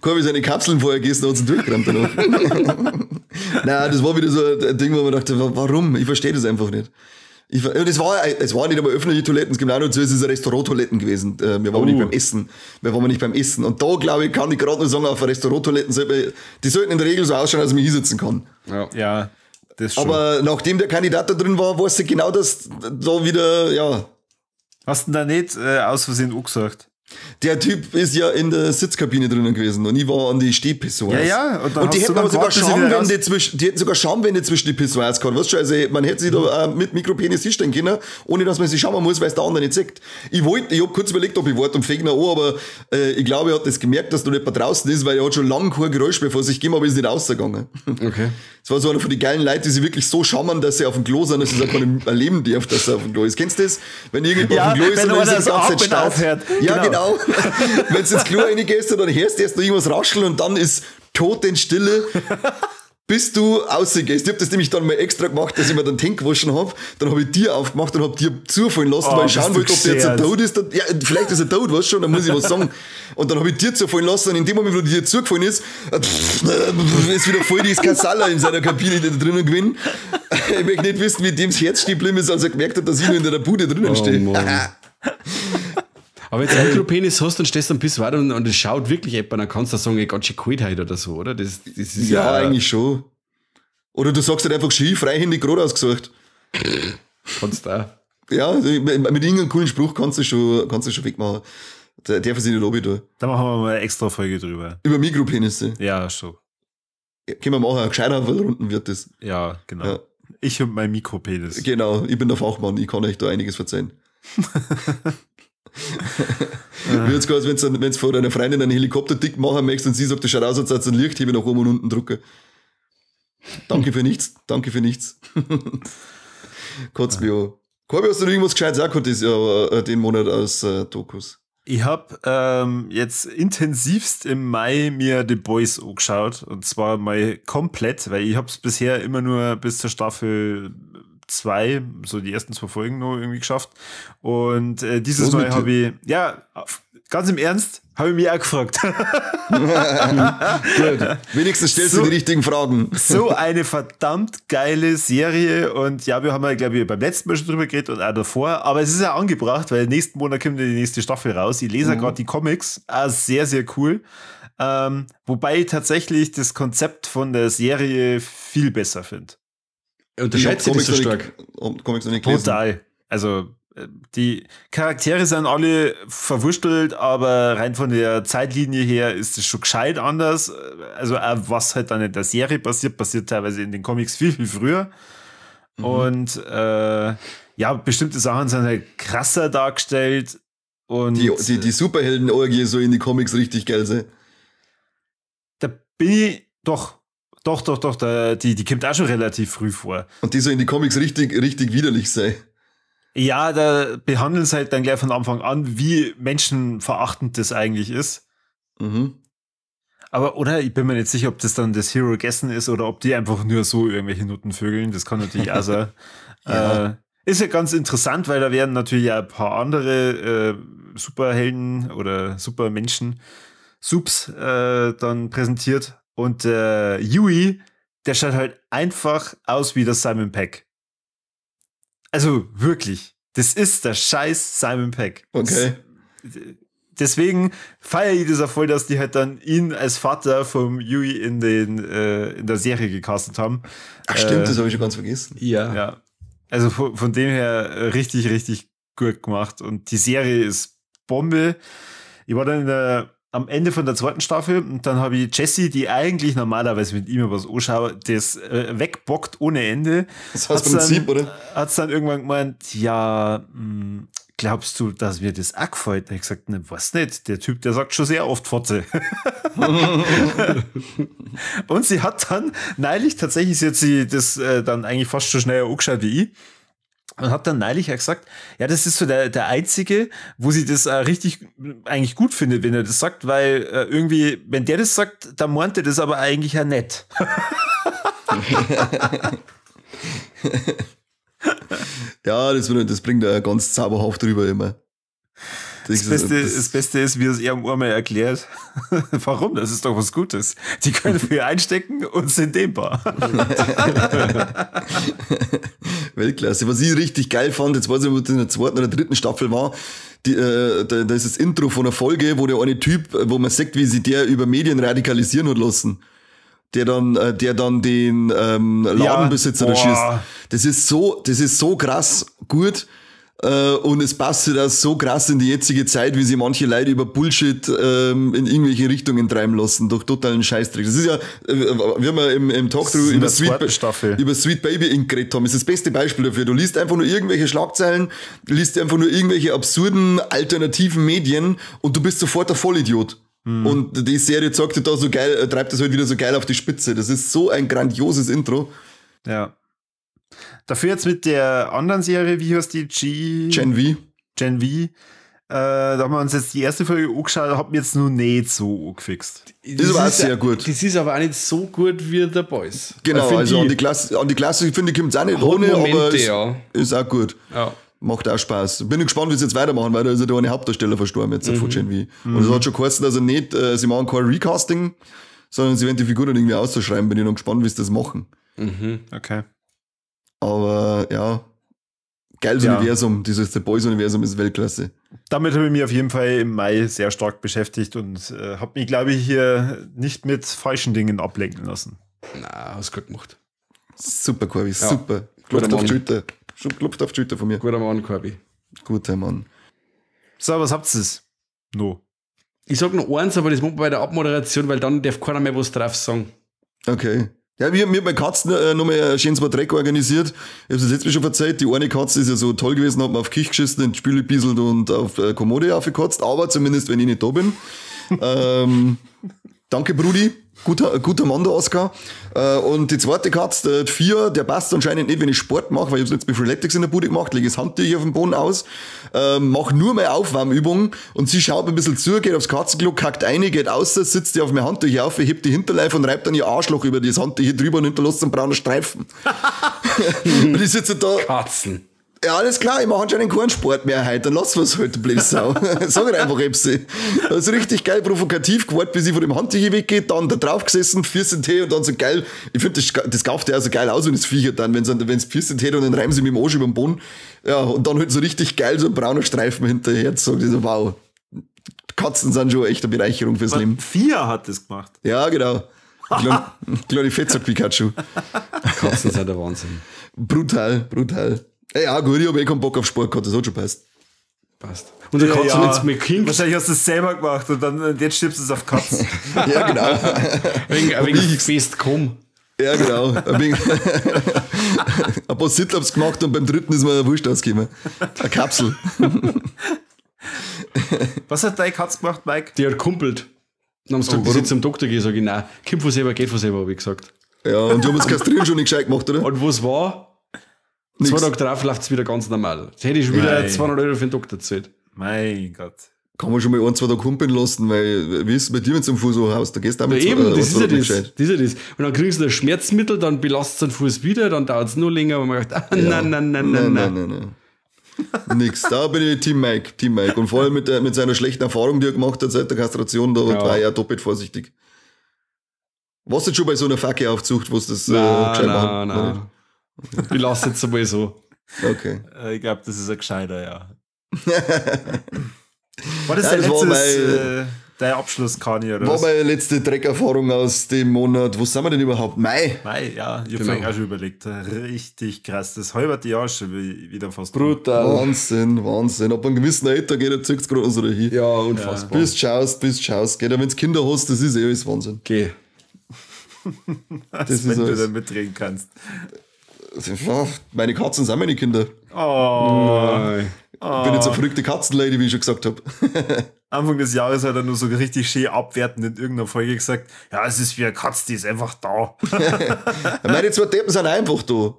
Korbi seine Kapseln vorher gegessen und hat sie durchgerammt danach. Nein, das war wieder so ein Ding, wo man dachte, warum? Ich verstehe das einfach nicht. Es war nicht einmal öffentliche Toiletten, es gibt auch noch zu, es ist eine Restauranttoiletten gewesen. Wir waren nicht beim Essen. Wir waren nicht beim Essen. Und da, glaube ich, kann ich gerade nur sagen, auf Restauranttoiletten, die sollten in der Regel so ausschauen, dass man hinsitzen kann. Ja, das schon. Aber nachdem der Kandidat da drin war, weiß ich genau, dass da wieder, ja. Hast du denn da nicht aus Versehen angesagt? Der Typ ist ja in der Sitzkabine drinnen gewesen und ich war an die Stehpissoirs. Ja, ja. Und die hätten aber sogar Schamwände zwischen, die hätten sogar Schamwände zwischen die Pissoirs gehabt. Weißt du, also man hätte sich da mit Mikropenis hinstellen können, ohne dass man sich schauen muss, weil es der andere nicht sieht. Ich hab kurz überlegt, ob ich warte und fäng noch an, aber ich glaube, er hat das gemerkt, dass da nicht jemand draußen ist, weil er hat schon lange kein Geräusch mehr vor sich gegeben, aber ist nicht rausgegangen. Okay. Das war so einer von den geilen Leuten, die sich wirklich so schauen, dass sie auf dem Klo sind, dass sie es auch keinem erleben darf, dass er auf dem Klo ist. Kennst du das? Wenn irgendjemand auf dem Klo ist und dann ist die ganze Zeit Staub. Ja, genau. Wenn du ins Klo reingehst, dann hörst du erst noch irgendwas rascheln und dann ist Totenstille, bis du rausgehst. Ich hab das nämlich dann mal extra gemacht, dass ich mir den Tank gewaschen hab. Dann hab ich dir aufgemacht und hab dir zufallen lassen, weil ich schauen wollte, ob der jetzt ein tot ist. Dann, ja, vielleicht ist er tot, weißt du schon, dann muss ich was sagen. Und dann hab ich dir zufallen lassen und in dem Moment, wo dir zugefallen ist, ist wieder voll die Kasala in seiner Kabine da drinnen gewesen. Ich möchte nicht wissen, wie dem das Herz stehen geblieben ist, als er gemerkt hat, dass ich nur in der Bude drinnen stehe. Aber wenn du einen Mikropenis hast und stehst am Pissoir und es schaut wirklich jemand, dann kannst du sagen, ey, ganz schön kalt heute oder so, oder? Das ist ja, eigentlich schon. Oder du sagst halt einfach schief, freihändig gerade ausgesucht. Kannst du auch. Ja, mit irgendeinem coolen Spruch kannst du schon wegmachen. Der darf sich nicht oben tun. Da machen wir mal eine extra Folge drüber. Über Mikropenisse. Ja, schon. Ja, können wir machen, ein gescheiter Runden wird das. Ja, genau. Ja. Ich und mein Mikropenis. Genau, ich bin der Fachmann, ich kann euch da einiges verzeihen. Wie jetzt quasi, wenn du vor deiner Freundin einen Helikopter dick machen möchtest und sie sagt, das schaut aus, als würde ein Lichthebel nach oben und unten drücken. Danke für nichts, danke für nichts. Kotzt mich an. Corby, hast du noch irgendwas Gescheites auch gehabt, den Monat aus Dokus? Ich hab jetzt intensivst im Mai mir The Boys angeschaut. Und zwar mal komplett, weil ich hab's bisher immer nur bis zur Staffel 2, so die ersten 2 Folgen noch irgendwie geschafft. Und dieses Mal habe ich, ja, ganz im Ernst, habe ich mich auch gefragt. Gut. Wenigstens stellst du die richtigen Fragen. So eine verdammt geile Serie. Und ja, wir haben ja, glaube ich, beim letzten Mal schon drüber geredet und auch davor. Aber es ist ja angebracht, weil nächsten Monat kommt ja die nächste Staffel raus. Ich lese ja gerade die Comics. Auch sehr, sehr cool. Wobei ich tatsächlich das Konzept von der Serie viel besser finde. Unterscheidet sich das so stark? Comics noch nicht gelesen. Total. Also die Charaktere sind alle verwurschtelt, aber rein von der Zeitlinie her ist es schon gescheit anders. Also auch was halt dann in der Serie passiert, passiert teilweise in den Comics viel, viel früher. Mhm. Und ja, bestimmte Sachen sind halt krasser dargestellt. Und die Superhelden-Orgie so in die Comics richtig geil sein. Da bin ich doch. Doch, da, die kommt auch schon relativ früh vor. Und die so in die Comics richtig, richtig widerlich sei. Ja, da behandeln sie halt dann gleich von Anfang an, wie menschenverachtend das eigentlich ist. Mhm. Aber, oder, ich bin mir nicht sicher, ob das dann das Hero Gessen ist oder ob die einfach nur so irgendwelche Nutten vögeln. Das kann natürlich auch sein. Ja. Ist ja ganz interessant, weil da werden natürlich auch ein paar andere Superhelden oder Supermenschen, Subs, dann präsentiert. Und Yui, der schaut halt einfach aus wie der Simon Pegg. Also wirklich, das ist der scheiß Simon Pegg. Okay. Deswegen feiere ich das auch voll, dass die halt dann ihn als Vater vom Yui in der Serie gecastet haben. Ach stimmt, das habe ich schon ganz vergessen. Ja. Ja. Also von dem her richtig, richtig gut gemacht. Und die Serie ist Bombe. Ich war dann am Ende von der zweiten Staffel und dann habe ich Jessie, die eigentlich normalerweise mit ihm was anschaue, das wegbockt ohne Ende. Das heißt Prinzip, oder? Hat es dann irgendwann gemeint, ja, glaubst du, dass mir das auch gefällt? Und ich gesagt, ne, weiß nicht. Der Typ, der sagt schon sehr oft Fotze. Und sie hat dann neulich, tatsächlich, sie hat sie das dann eigentlich fast schon schneller angeschaut wie ich. Und hat dann neulich auch gesagt, ja, das ist so der einzige, wo sie das richtig eigentlich gut findet, wenn er das sagt, weil irgendwie, wenn der das sagt, dann meint er das aber eigentlich ja nett. Ja, das bringt er ganz zauberhaft drüber immer. Das Beste ist, wie es er am einmal erklärt. Warum? Das ist doch was Gutes. Die können für einstecken und sind dehnbar. Weltklasse. Was ich richtig geil fand, jetzt weiß ich nicht, ob das in der zweiten oder dritten Staffel war, da ist das Intro von einer Folge, wo der eine Typ, wo man sieht, wie sich der über Medien radikalisieren hat lassen. Der dann den Ladenbesitzer da schießt. Das ist so krass gut. Und es passt sich das so krass in die jetzige Zeit, wie sie manche Leute über Bullshit in irgendwelche Richtungen treiben lassen, durch totalen Scheißdreck. Das ist ja, wir haben ja im Talk drüber über Sweet Baby Inc. geredet haben, ist das beste Beispiel dafür. Du liest einfach nur irgendwelche Schlagzeilen, liest einfach nur irgendwelche absurden alternativen Medien und du bist sofort der Vollidiot. Mhm. Und die Serie zeigt dir da so geil, treibt das halt wieder so geil auf die Spitze. Das ist so ein grandioses Intro. Ja. Dafür jetzt mit der anderen Serie, wie heißt die? Gen V. Gen V. Da haben wir uns jetzt die erste Folge angeschaut, hat mir jetzt nur nicht so angefixt. Das war sehr gut. Das ist aber auch nicht so gut wie The Boys. Genau, also an die Klasse, finde ich, kommt es auch nicht ohne, Momente, aber es ja. Ist auch gut. Ja. Macht auch Spaß. Bin gespannt, wie sie jetzt weitermachen, weil da ist ja der eine Hauptdarsteller verstorben jetzt von Gen V. Und es hat schon geheißen, dass er nicht, sie machen kein Recasting, sondern sie werden die Figuren irgendwie auszuschreiben. Bin ich noch gespannt, wie sie das machen. Mhm. Okay. Aber ja, geiles Universum, dieses The Boys-Universum ist Weltklasse. Damit habe ich mich auf jeden Fall im Mai sehr stark beschäftigt und habe mich, glaube ich, hier nicht mit falschen Dingen ablenken lassen. Na, hast gut gemacht. Super, Corby, ja. Super. Klopft auf die Schulter. Klopft auf die Schulter von mir. Guter Mann, Corby. Guter Mann. So, was habt ihr? No. Ich sag noch eins, aber das macht man bei der Abmoderation, weil dann darf keiner mehr was drauf sagen. Okay. Ja, wir haben mit Katzen nochmal ein schönes Dreck organisiert. Ich hab's jetzt schon verzeiht. Die eine Katze ist ja so toll gewesen, hat mir auf Küche geschissen, in die Spüle gebieselt und auf Kommode aufgekotzt. Aber zumindest, wenn ich nicht da bin. Danke, Brudi. Guter Mann, der Oskar. Und die zweite Katze, der Vier, der passt anscheinend nicht, wenn ich Sport mache, weil ich hab's jetzt mit Freeletics in der Bude gemacht, lege das Handtuch auf den Boden aus, mache nur meine Aufwärmübung und sie schaut mir ein bisschen zu, geht aufs Katzenklo, kackt rein, geht aus, sitzt die auf mein Handtuch auf, hebt die Hinterleib und reibt dann ihr Arschloch über das Handtuch drüber und hinterlässt einen braunen Streifen. Und ich sitze da. Katzen. Ja, alles klar, ich mache anscheinend keinen Sport mehr heute, dann lass wir's halt, du blöde Sau. Sag halt einfach, Epsi. Das ist richtig geil provokativ geworden, bis ich von dem Handtuch weggehe, dann da drauf gesessen, Pfirsich-Tee und dann so geil. Ich finde, das kauft ja auch so geil aus, wenn das Viecher dann, wenn's Pfirsich-Tee und dann reiben sie mit dem Arsch über den Boden. Ja, und dann halt so richtig geil so ein brauner Streifen hinterher. So, so, wow. Katzen sind schon echt eine Bereicherung fürs Leben. Vier hat das gemacht. Ja, genau. Kleine Fettsack Pikachu. Katzen sind der Wahnsinn. Brutal, brutal. Ja, gut, ich hab eh keinen Bock auf Sport gehabt, das hat schon passt. Passt. Und der Katze ja, jetzt mit Kind. Wahrscheinlich hast du es selber gemacht und dann jetzt stirbst du es auf Katzen. Ja, genau. Wegen fest komm. Ja, genau. Ein paar Sit-Ups gemacht und beim dritten ist mir eine Wurst ausgekommen. Eine Kapsel. Was hat deine Katze gemacht, Mike? Die hat kumpelt. Dann haben sie gesagt, dass ich zum Doktor gehe, sage ich, nein, kommt von selber, geht von selber, habe ich gesagt. Ja, und die haben das Kastrieren schon nicht gescheit gemacht, oder? Und was war? Nix. 2 Tage drauf läuft es wieder ganz normal. Jetzt hätte ich schon wieder 200 Euro für den Doktor gezahlt. Mein Gott. Kann man schon mal 1, 2 Tage kumpeln lassen, weil, wie ist es bei dir, wenn du am Fuß so haust? Da gehst du auch mit ja, eben, das ist ja das. Das ist ja das. Und dann kriegst du das Schmerzmittel, dann belastest du den Fuß wieder, dann dauert es nur länger, und man sagt, ah, ja. Nein, nein, nein, nein, nein. Nein. Nix. Da bin ich Team Mike, Team Mike. Und vor allem mit seiner schlechten Erfahrung, die er gemacht hat seit der Kastration, da war er ja doppelt vorsichtig. Warst du jetzt schon bei so einer Facke-Aufzucht, wo es das gescheit machen? Nein, nein. Ich lasse jetzt einmal so. Okay. Ich glaube, das ist ein gescheiter, ja. War das, ja, das dein Abschluss, Kani, oder war was? Meine letzte Dreckerfahrung aus dem Monat. Wo sind wir denn überhaupt? Mai? Mai, ja. Ich habe vorhin auch schon überlegt. Richtig krass. Das halbe Jahr schon wieder fast. Brutal. Wahnsinn, Wahnsinn. Ab einem gewissen Alter geht der Zirkus gerade so dahin. Ja, unfassbar. Ja. Bis schaust. Geht, wenn du Kinder hast, das ist eh alles Wahnsinn. Okay. Das ist wenn alles. Du da mitreden kannst. Meine Katzen sind meine Kinder. Oh. Ich bin jetzt eine verrückte Katzenlady, wie ich schon gesagt habe. Anfang des Jahres hat er nur so richtig schön abwertend in irgendeiner Folge gesagt, ja, es ist wie eine Katze, die ist einfach da. Meine zwei Deppen sind einfach da.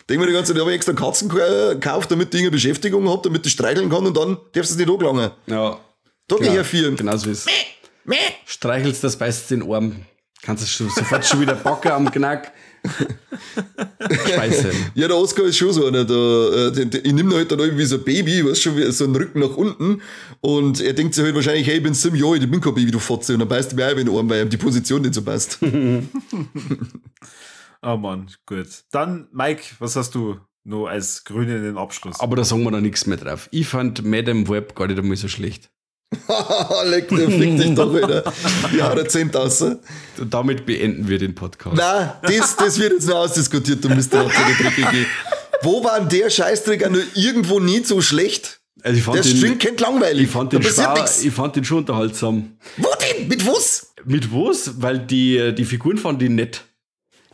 Denk mir die ganze Zeit, ich habe extra Katzen gekauft, damit ich eine Beschäftigung habe, damit ich streicheln kann und dann darfst du es nicht angelangen. Ja. Da geh ich her vier. Genau so ist es. Streichelst das, beißt den Arm. Kannst du sofort schon wieder backen am Knack. Scheiße. Ja, der Oskar ist schon so einer. Ich nehme ihn halt dann irgendwie so ein Baby, weißt schon, so einen Rücken nach unten. Und er denkt sich halt wahrscheinlich, hey, ich bin 7 Jahre alt, ich bin kein Baby, du Fotze. Und dann beißt er mir auch in den Arm, weil ihm die Position nicht so passt. Oh Mann, gut. Dann, Mike, was hast du noch als Grüne in den Abschluss? Aber da sagen wir noch nichts mehr drauf. Ich fand Madame Web gar nicht einmal so schlecht. Leck, der fick dich doch wieder. Ja, der 10 aus. Und damit beenden wir den Podcast. Nein, das wird jetzt noch ausdiskutiert, du Mr. Dreckige. Wo war denn der Scheißdreck auch nur irgendwo nicht so schlecht? Also ich fand der den, kennt langweilig. Ich fand, den ich fand den schon unterhaltsam. Wo denn? Mit was? Mit was? Weil die Figuren fand ich nett.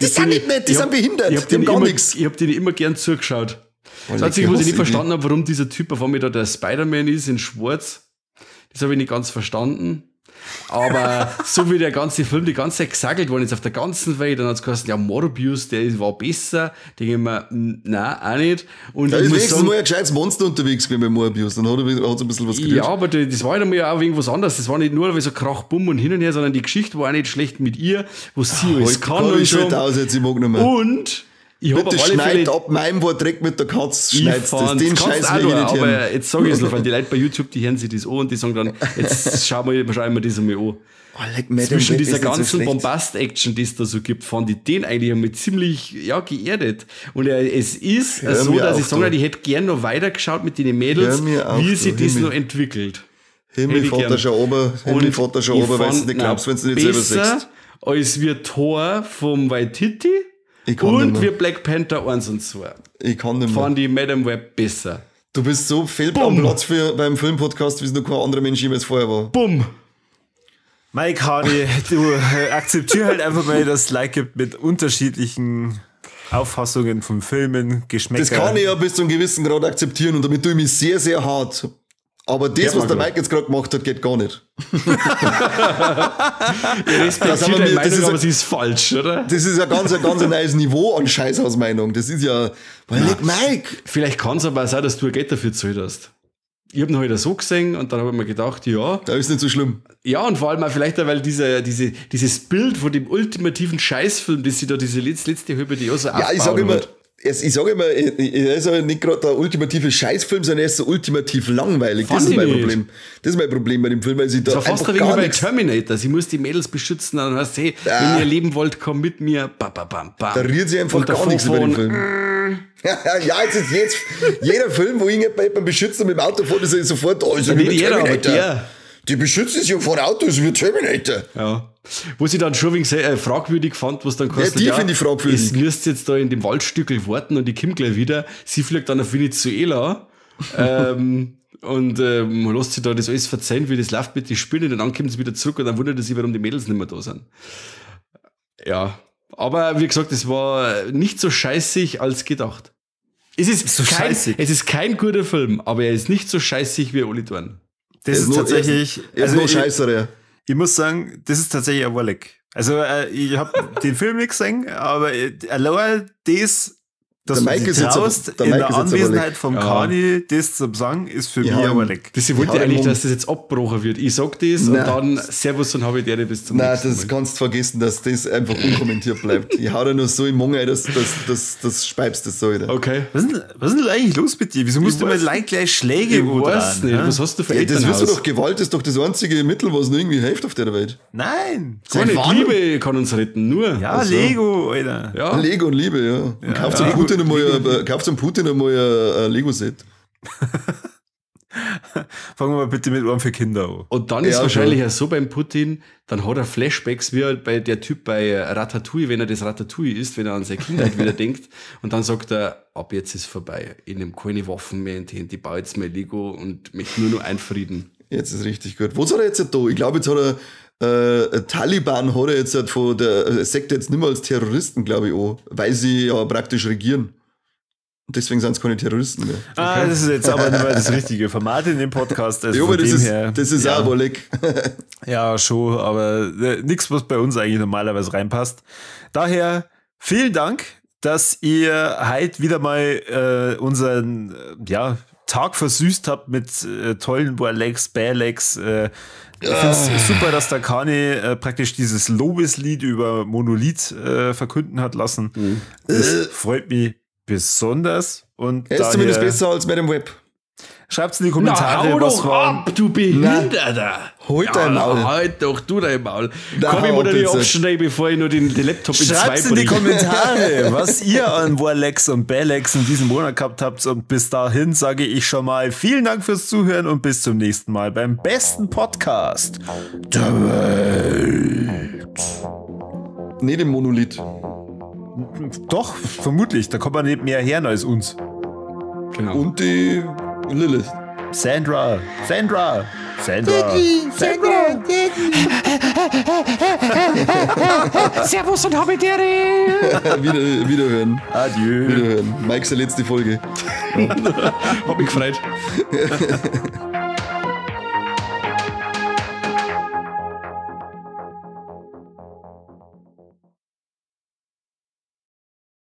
Die sind nicht nett, die sind behindert. Die haben gar nichts. Ich hab denen immer gern zugeschaut. Das Einzige, was ich nicht verstanden habe, warum dieser Typ auf einmal da der Spider-Man ist in Schwarz. Das habe ich nicht ganz verstanden. Aber so wie der ganze Film die ganze Zeit gesackelt worden ist auf der ganzen Welt, dann hat es geheißen, ja, Morbius, der war besser. Denke ich mir, nein, auch nicht. Und da ich ist muss wenigstens sagen, mal ein gescheites Monster unterwegs gewesen bei Morbius, dann hat es ein bisschen was gerührt. Ja, aber das war halt einmal auch irgendwas anderes. Das war nicht nur so Krach, Bumm und hin und her, sondern die Geschichte war auch nicht schlecht mit ihr, was sie alles kann. Und und so. Aus, jetzt, ich mag nicht mehr. Und ich bitte schneid ab meinem Wort direkt mit der Katze, schneid's das. Den Scheiß will ich nicht hören. Aber jetzt sage ich es noch, weil die Leute bei YouTube, die hören sich das an und die sagen dann, jetzt schauen wir das einmal an. Oh, leck, Madame Zwischen Web dieser ist nicht so ganzen schlecht. Bombast-Action, die es da so gibt, fand ich den eigentlich einmal ziemlich, ja, geerdet. Und es ist Hör so, mir dass auf, ich sage, du. ich hätte gern noch weitergeschaut mit den Mädels, auf, wie sich du, das Himmel. noch entwickelt. Himmel, Vater schon oben, Himmel, Vater schon ich oben, weil du fand nicht glaubst, wenn du nicht selber siehst. Als wir Thor vom Waititi Ich kann und nicht wir mehr. Black Panther 1 und 2. Ich kann nicht mehr. Fand ich Madame Web besser. Du bist so fehl am Platz beim Filmpodcast, wie es noch kein anderer Mensch jemals vorher war. Bumm. Mike Hardy, du akzeptier halt einfach mal, dass es Like gibt mit unterschiedlichen Auffassungen von Filmen, Geschmäckern. Das kann ich ja bis zu einem gewissen Grad akzeptieren und damit tue ich mich sehr, sehr hart. Aber das, ja, was der Mike jetzt gerade gemacht hat, geht gar nicht. Ich respektiere deine Meinung, aber sie ist falsch, oder? Das ist ja ganz ein neues Niveau an Scheißhausmeinung. Das ist ja... Weil Mike! Vielleicht kann es aber auch sein, dass du ein Geld dafür gezahlt hast. Ich habe ihn heute so gesehen und dann habe ich mir gedacht, ja. Da ist nicht so schlimm. Ja, und vor allem auch vielleicht auch, weil dieses Bild von dem ultimativen Scheißfilm, das sie da diese letzte halbe Jahr so ja, ich sage immer, er ist aber nicht gerade der ultimative Scheißfilm, sondern er ist so ultimativ langweilig. Das ist mein Problem. Das ist mein Problem bei dem Film, weil sie da das war fast ein wenig wie bei Terminator. Sie muss die Mädels beschützen, dann heißt hey, wenn ihr leben wollt, komm mit mir. Ba, ba, bam, bam. Da rührt sie einfach gar nichts über den Film. Ja, jetzt jeder Film, wo irgendjemand beschützt und mit dem Auto fährt, ist sofort, oh, ist ja wie Terminator. Die beschützen sich ja vor Autos wie Terminator. Ja. Wo sie dann schon wegen fragwürdig fand, was dann kostet. Ja, die finde ich fragwürdig. Es müsst jetzt da in dem Waldstückel warten und die kommt gleich wieder. Sie fliegt dann auf Venezuela und lässt sich da das alles verzeihen, wie das läuft mit den Spinnen und dann kommt sie wieder zurück und dann wundert er sich, warum die Mädels nicht mehr da sind. Ja. Aber wie gesagt, es war nicht so scheißig als gedacht. Es ist so scheißig. Es ist kein guter Film, aber er ist nicht so scheißig wie alle tun. Das ist tatsächlich. Er ist noch scheißer, ja. Ich muss sagen, das ist tatsächlich ein Warleck. Also, ich habe den Film nicht gesehen, aber allein das, dass du dich traust, in der Anwesenheit vom Kani das zu sagen, ist für mich ein Warleck. Das, ich wollte eigentlich, dass das jetzt abgebrochen wird. Ich sag das und dann Servus und habe ich dir bis zum nächsten Mal. Nein, das kannst du vergessen, dass das einfach unkommentiert bleibt. Ich hau da nur so im Mund, dass das speibst, das sag ich dir. Okay. Was ist denn eigentlich los mit dir? Wieso musst du immer gleich Schläge Ich weiß nicht. Was hast du für Elternhaus? Das wirst du doch, Gewalt ist doch das einzige Mittel, was nur irgendwie hilft auf der Welt. Nein. Gar nicht. Liebe kann uns retten, nur. Ja, also. Lego, Alter. Ja. Lego und Liebe, ja. Und kauft zum Putin einmal ein Lego-Set. Fangen wir mal bitte mit einem für Kinder an. Und dann ist wahrscheinlich auch so beim Putin, dann hat er Flashbacks, wie halt bei der Typ bei Ratatouille, wenn er das Ratatouille isst, wenn er an seine Kindheit wieder denkt. Und dann sagt er, ab jetzt ist vorbei. Ich nehme keine Waffen mehr in die Hände, ich baue jetzt mein Lego und möchte nur noch einfrieden. Jetzt ist richtig gut. Was hat er jetzt da? Ich glaube, jetzt hat er Taliban hat er jetzt halt von der Sekte jetzt nicht mehr als Terroristen, glaube ich, auch, weil sie ja praktisch regieren. Und deswegen sind es keine Terroristen mehr. Ah, das ist jetzt aber nicht mehr das richtige Format in dem Podcast. Also ja, aber das ist auch wohl. Ja, schon, aber nichts, was bei uns eigentlich normalerweise reinpasst. Daher vielen Dank, dass ihr heute wieder mal unseren Tag versüßt habt mit tollen Warlegs, Barelegs. Ich finde es super, dass der Kani praktisch dieses Lobeslied über Monolith verkünden hat lassen. Mhm. Das freut mich besonders. Und er ist zumindest besser als Madame Web. Schreibt in die Kommentare, na, hau was doch ab, du Behinderter! Halt dein Maul. Halt doch du dein Maul. Komm, ich muss nicht abschneiden, bevor ich nur den Laptop in zwei Schreibt in die Kommentare, was ihr an Warlex und Balex in diesem Monat gehabt habt. Und bis dahin sage ich schon mal vielen Dank fürs Zuhören und bis zum nächsten Mal beim besten Podcast der Welt. Nee, dem Monolith. Doch, vermutlich. Da kommt man nicht mehr her als uns. Genau. Und die Lilith. Sandra. Sandra. Sandra. Daddy, Sandra. Daddy. Servus und habe Ehre. Wiederhören. Adieu. Wiederhören. Mike, seine letzte Folge. Hab mich gefreut.